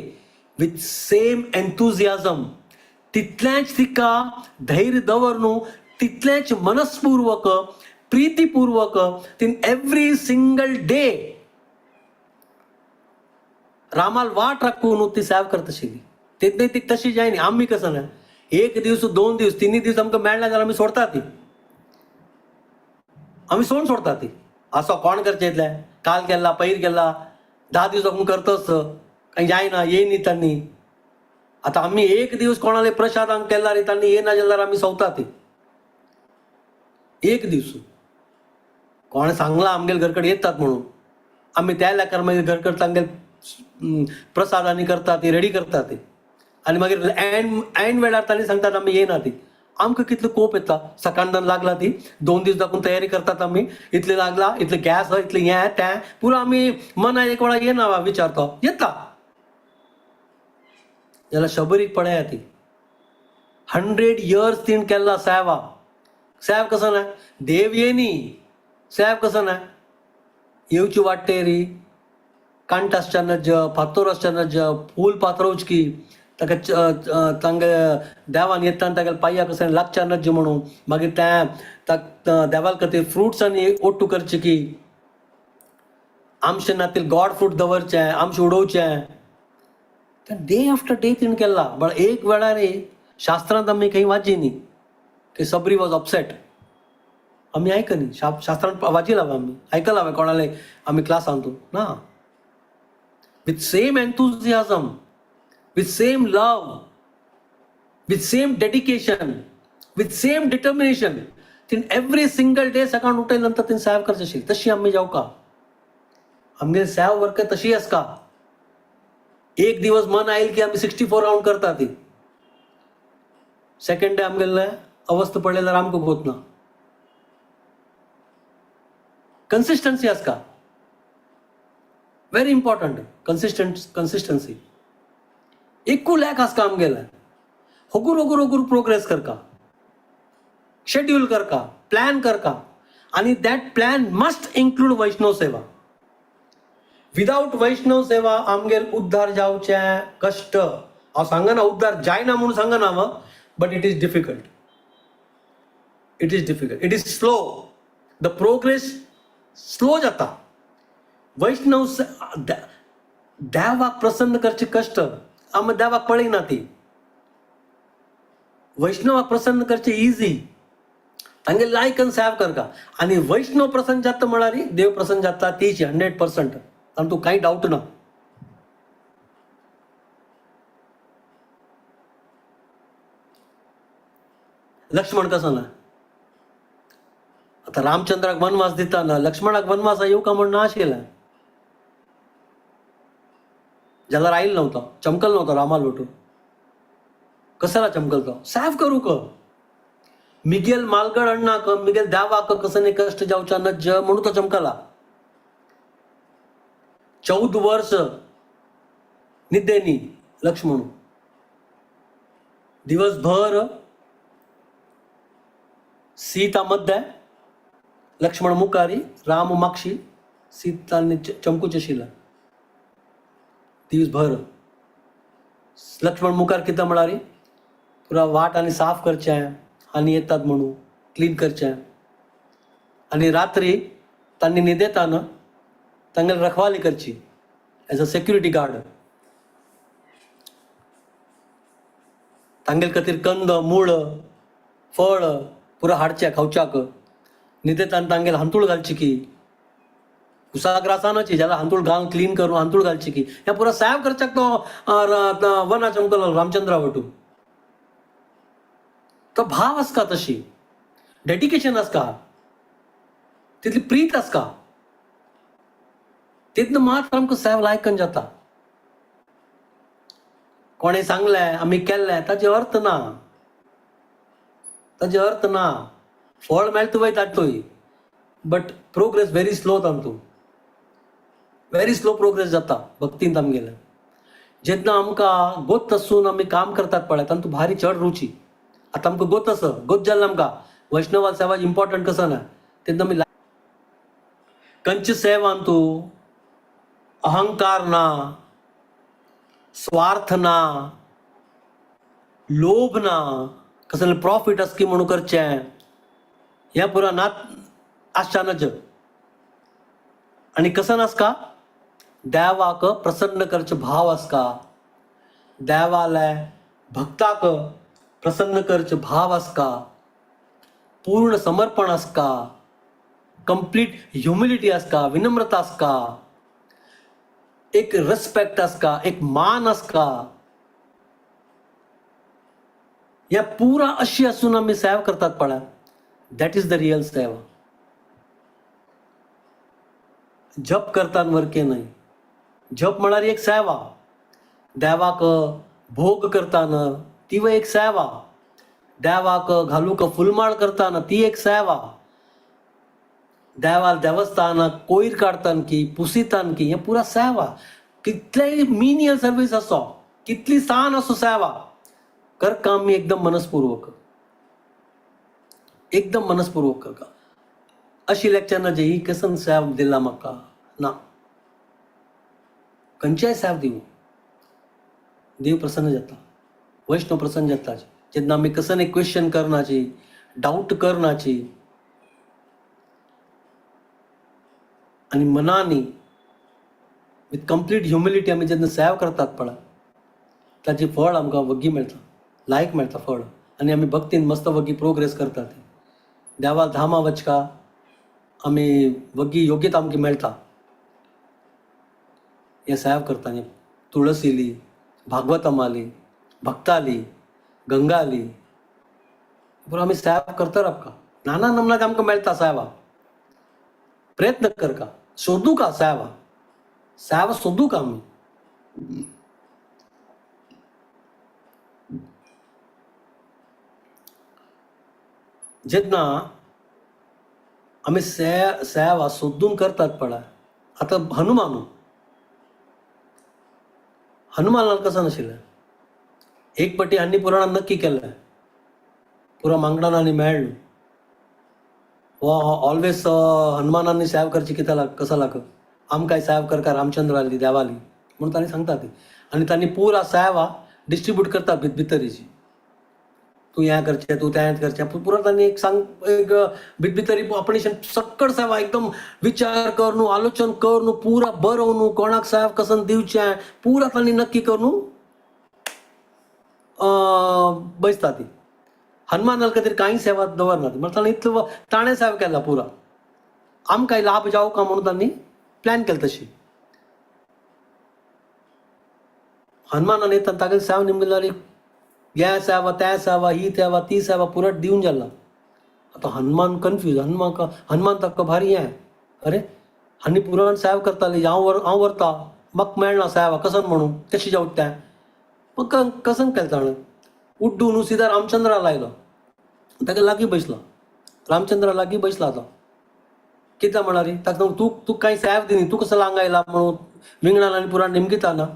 with same enthusiasm, तितलेंच तिका धैर्य दवर न्हू, तितलेंच मनस्पूर्वक प्रीतीपूर्वक तिणें एवरी सिंगल डे रामाल वाट राखून ती सेव करता आशिल्ली. तेन्ना ती तशी जायनी. आमी कसं ना एक दीस दोन दीस तिन्ही दीस आमकां मेळना जाल्यार आमी सोडटा ती, आमी सोडून सोडटा ती. असो कोण करचें इतलें, काल केला पयर केला, 10 दीस आपूण करतच कांय जायना येयनी तांणी. आतां आमी एक दीस कोणाले प्रसाद आमकां केला रे तांणी येना जाल्यार आमी सोंवता ती. एक दीस कोणें सांगलां आमगेले घर कडेन येतात म्हणून, आमी त्या लेखार मागीर घर कडेन तांगेले प्रसाद आनी करता ती, रेडी करता ती, आनी मागीर एंड एंड वेळार तांणी सांगतात आमी येना ती. आमकां कितलो कोप येता. सकाळदान लागला ती 2 दीस दाखोवन तयारी करतात आमी, इतले लागला, इतले गॅस, इतलें हें तें पुरो आमी मना एक वेळा येना विचारतो येता. जाल्यार शबरीक पळया ती 100 इयर्स तिणें केला सेवा. सेव कसो ना देव येनी, सेव कसो ना येवची वाटेरी कांट आसच्या नज, फातोर आसच्या नज, फूल पातळोवच की ताका तांगे देवान येता तागेल्या पांया कसं लागच्या नज म्हणून, मागीर तें देवाल खातीर फ्रुट्स आनी ओट्टू करचे की, आमचे नातील गॉड फ्रूट दवरचें, आमचें उडोवचें. डे आफ्टर डे तिणें केला. बट एक वेळार शास्त्रांत आमी खंय वाची न्ही की सबरी वॉज अपसेट. आमी आयकनी शास्त्रांत वाचिला आमी आयकला हांवें कोणाले आमी क्लासांत ना. With same enthusiasm, with same love, with same dedication, with same determination तिणें एवरी सिंगल डे सकाळ उठले नंतर तिणें सेव करचें आशिल्ली. तशी आमी जावका, आमगे सेव वर्क तशी आसका. एक दिवस मन आयल की आमी 64 रावंड करता ती. सेकंड डे आमगेले अवस्था पडले जाल्यार आमकां गोत ना. कन्सिस्टन्सी आसका, व्हेरी इम्पॉर्टंट. कन्सिस्टन्सी एकू लॅक आसका आमगेले. होगूर होगूर होगूर प्रोग्रेस करका, शेड्यूल करका, प्लॅन करका, आनी that plan must include Vaishnav seva. Without Vaishnav seva आमगेर उद्धार जावचें कश्ट. हांव सांगना उद्धार जायना म्हणून सांगना हांव, but it is difficult, it is difficult, it is slow, the progress slow जाता. वैष्णव देवाक प्रसन्न करचे कश्ट, आमी देवाक पळयना ती. वैष्णवाक प्रसन्न करचे इजी, तांगे लायक आनी सेव करका. आनी वैष्णव प्रसन्न जाता म्हळ्यार देव प्रसन्न जाता तीच 100%, तातूंत कांय डावट ना. लक्ष्मण कसो ना, आतां रामचंद्राक वनवास दिता ना, लक्ष्मणाक वनवास येवका म्हण ना आशिल्लें, जाल्यार आयल नव्हता, चमकल नव्हता रामा लोटू. कशाला चमकलतो? साफ करू क मिगेल मालगड अण्णाक, मिगेल देवाक कसं कष्ट जावचा नज्ज म्हणून तो चमकला. 14 वर्ष निद्देनी लक्ष्मण, दिवसभर सीता मध्य, लक्ष्मण मुकारी, राम माक्षी, सीतांनी चमकूचे शिला दिवसभर. लक्ष्मण मुखार कितें म्हळ्यार पुरा वाट आनी साफ करचें आनी येतात म्हणून क्लीन करचें. आनी रात्री तांणी न्हिदेताना तांगेली रखवाली करची एज अ सेक्युरिटी गार्ड. तांगेले खातीर कंद मूळ फळ पुरा हाडचें खावच्याक. न्हिदेताना तांगेले हांतूळ घालची की कुसाग्रासानची जाल्यार हांतूळ घालून क्लीन करून हांतूळ घालची की ह्या पुरा साफ करच्याक तो वना चमकलो रामचंद्रा वटू. तो भाव आसका, तशी डेडिकेशन आसका, तितली प्रीत आसका, तितलें मात्र आमकां सेव लायकन जाता. कोणें सांगलें आमी केल्लें ताजे अर्थ ना, ताजे अर्थ ना. फळ मेळटा वय तातूंय, बट प्रोग्रेस व्हेरी स्लो तातूंत, व्हेरी स्लो प्रोग्रेस जाता भक्तीन आमगेले. जेन्ना आमकां गोत आसून आमी काम करतात पळय, तातूंत भारी चड रुची. आतां आमकां गोत आसा, गोत जाल्लें आमकां वैष्णवा सेवा इम्पॉर्टंट कसो ना, तेन्ना आमी कंच सेवान तूं अहंकार ना, स्वार्थ ना, लोभ ना, कसले प्रॉफिट आसकी म्हणून करचें हें पुरा नात आसच्या नज. आनी कसो नासका, देवाक प्रसन्न करचो भाव आसका, देवाले भक्ताक प्रसन्न करचो भाव आसका, पूर्ण समर्पण आसका, कंप्लीट ह्युमिलिटी आसका, विनम्रता आसका, एक रेस्पेक्ट आसका, एक मान आसका. ह्या पुरा अशी आसून आमी सेवा करतात पळय, that is the real seva. जप करतात वरके न्हय, जप म्हळ्यार एक सेवा. देवाक भोग करताना ती एक सेवा, देवाक घालूक फुलमाळ करताना ती एक सेवा, देवाल देवस्थानाक कोयर काडतान की पुसितान की, हें पुरा सेवा. कितलेय मिनियल सर्वीस असो, कितली सान असो सेवा कर काम मी एकदम मनस्पूर्वक, एकदम मनस्पूर्वक करका. अशी लेक्चर ना जे ही कसन सेव दिला म्हाका ना, खंयच्याय सेव दिवं, देव प्रसन्न जाता, वैष्णव प्रसन्न जाता. जेन्ना आमी कसन एक क्वेश्चन करनाची, डावट करनाची, आनी मनानी विथ कंप्लीट ह्युमिलिटी आमी जेन्ना सेव करतात पळय, ताचें फळ आमकां वग्गी मेळटा, लायक मेळटा फळ. आनी आमी भक्तीन मस्त वग्गी प्रोग्रेस करतात. देवा धामा वचका आमी वग्गी योग्यता आमकां मेळटा. हें सेव करता, तुळसीली, भागवतमाली, भक्ताली, गंगाली, पुरो आमी सेव करता रावका. नाना नमनाक आमकां मेळटा सेवा. प्रयत्न करका, सोदू का सेवा, सेवा सोदू का आमी. जेन्ना आमी सेवा सोदून करतात पळय, आतां हनुमान, हनुमानाक कसं नाशिल्लें. एक पटी हांणी पुराणान नक्की केल्लें, पुरा मांगडानांनी मेळ्ळें हो ऑलवेज हनुमानांनी सेव करची कित्याक लाग कसा लाग आमकांय सेव करका रामचंद्राली देवाली म्हणून तांणी सांगता ती. आनी तांणी पुरा सेवा डिस्ट्रीब्यूट करता भितरीची, तूं हें करचें, तूं तें करचें, पुरा तांणी एक सांग एक भितरी आपणे सक्कड सेवा एकदम विचार करून, आलोचन करून, पुरा बरोवन कोणाक सेव कसन दिवचें पुरा तांणी नक्की करून बसता ती. हनुमाना खातीर कांय सेवा दवरना ती, म्हळ्यार ताणें इतलो ताणें सेवा केला पुरा, आमकां लाभ जावं का म्हणून तांणी प्लॅन केलें तशी. हनुमानान येता ताका सेवा निमगिल्यार ह्या सेवा त्या सेवा ही सेवा ती सेवा पुरट दिवन जाला. आतां हनुमान कन्फ्यूज, हनुमान हनुमान ताका भारी हें, अरे हांणी पुराण सेवा करताली, हांव हांव व्हरता म्हाका मेळना सेवा कसन म्हणून कशी जावं तें. मग कसन केलें ताणें, उड्डून सिधा रामचंद्रा लायलो, ताका लागीं बसलो, रामचंद्रा लागीं बसला. आतां कितें म्हणारी ताका, तूं तूं कांय सेव दिनी, तूं कसो लांग आयला म्हणून विंगणान आनी पुराण निमगिता ना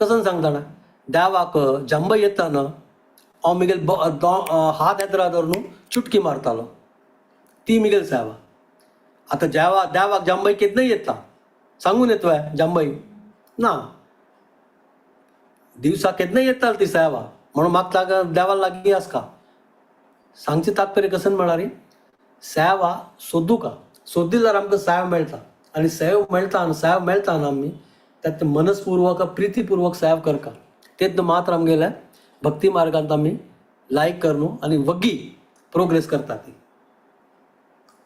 कसन सांगता ना. देवाक जंब येता ना हांव मिगेल हात येत्रा धरून चुटकी मारतालो, ती मिगेल सेवा. आतां जेवा देवाक जांबय केन्नाय येता सांगून येतोय जांबय ना, दिवसा केन्नाय येताल ती सेवा, म्हणून म्हाका ताका देवा लागीं आसका. सांगचें तात्पर्य कसन म्हळ्यार सेवा सोदूका, सोदिल्यार आमकां सेवा मेळटा आनी सेव मेळटा आनी सेव मेळटा न्हू आमी त्यात मनसपूर्वक प्रितीपूर्वक सेव करका, तेन्ना मात्र आमगेल्या भक्ती मार्गांत आमी लायक करून आनी वग्गी प्रोग्रेस करता ती.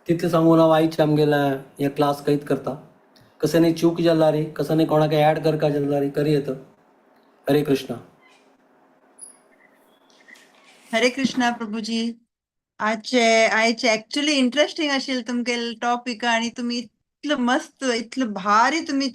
तितलें सांगून हांव आयचे आमगेल्या हे क्लास कैद करता. कशें न्ही चूक जाल्यार कसं न्ही कोणाक ऍड करका जाल्यार करी येता. हरे कृष्णा. हरे कृष्णा प्रभुजी. आजचे आयचे ऍक्च्युली इंटरेस्टिंग आशिल्लें तुमगेले टॉपिक आणि तुम्ही इतलं मस्त, इतलं भारी तुम्ही.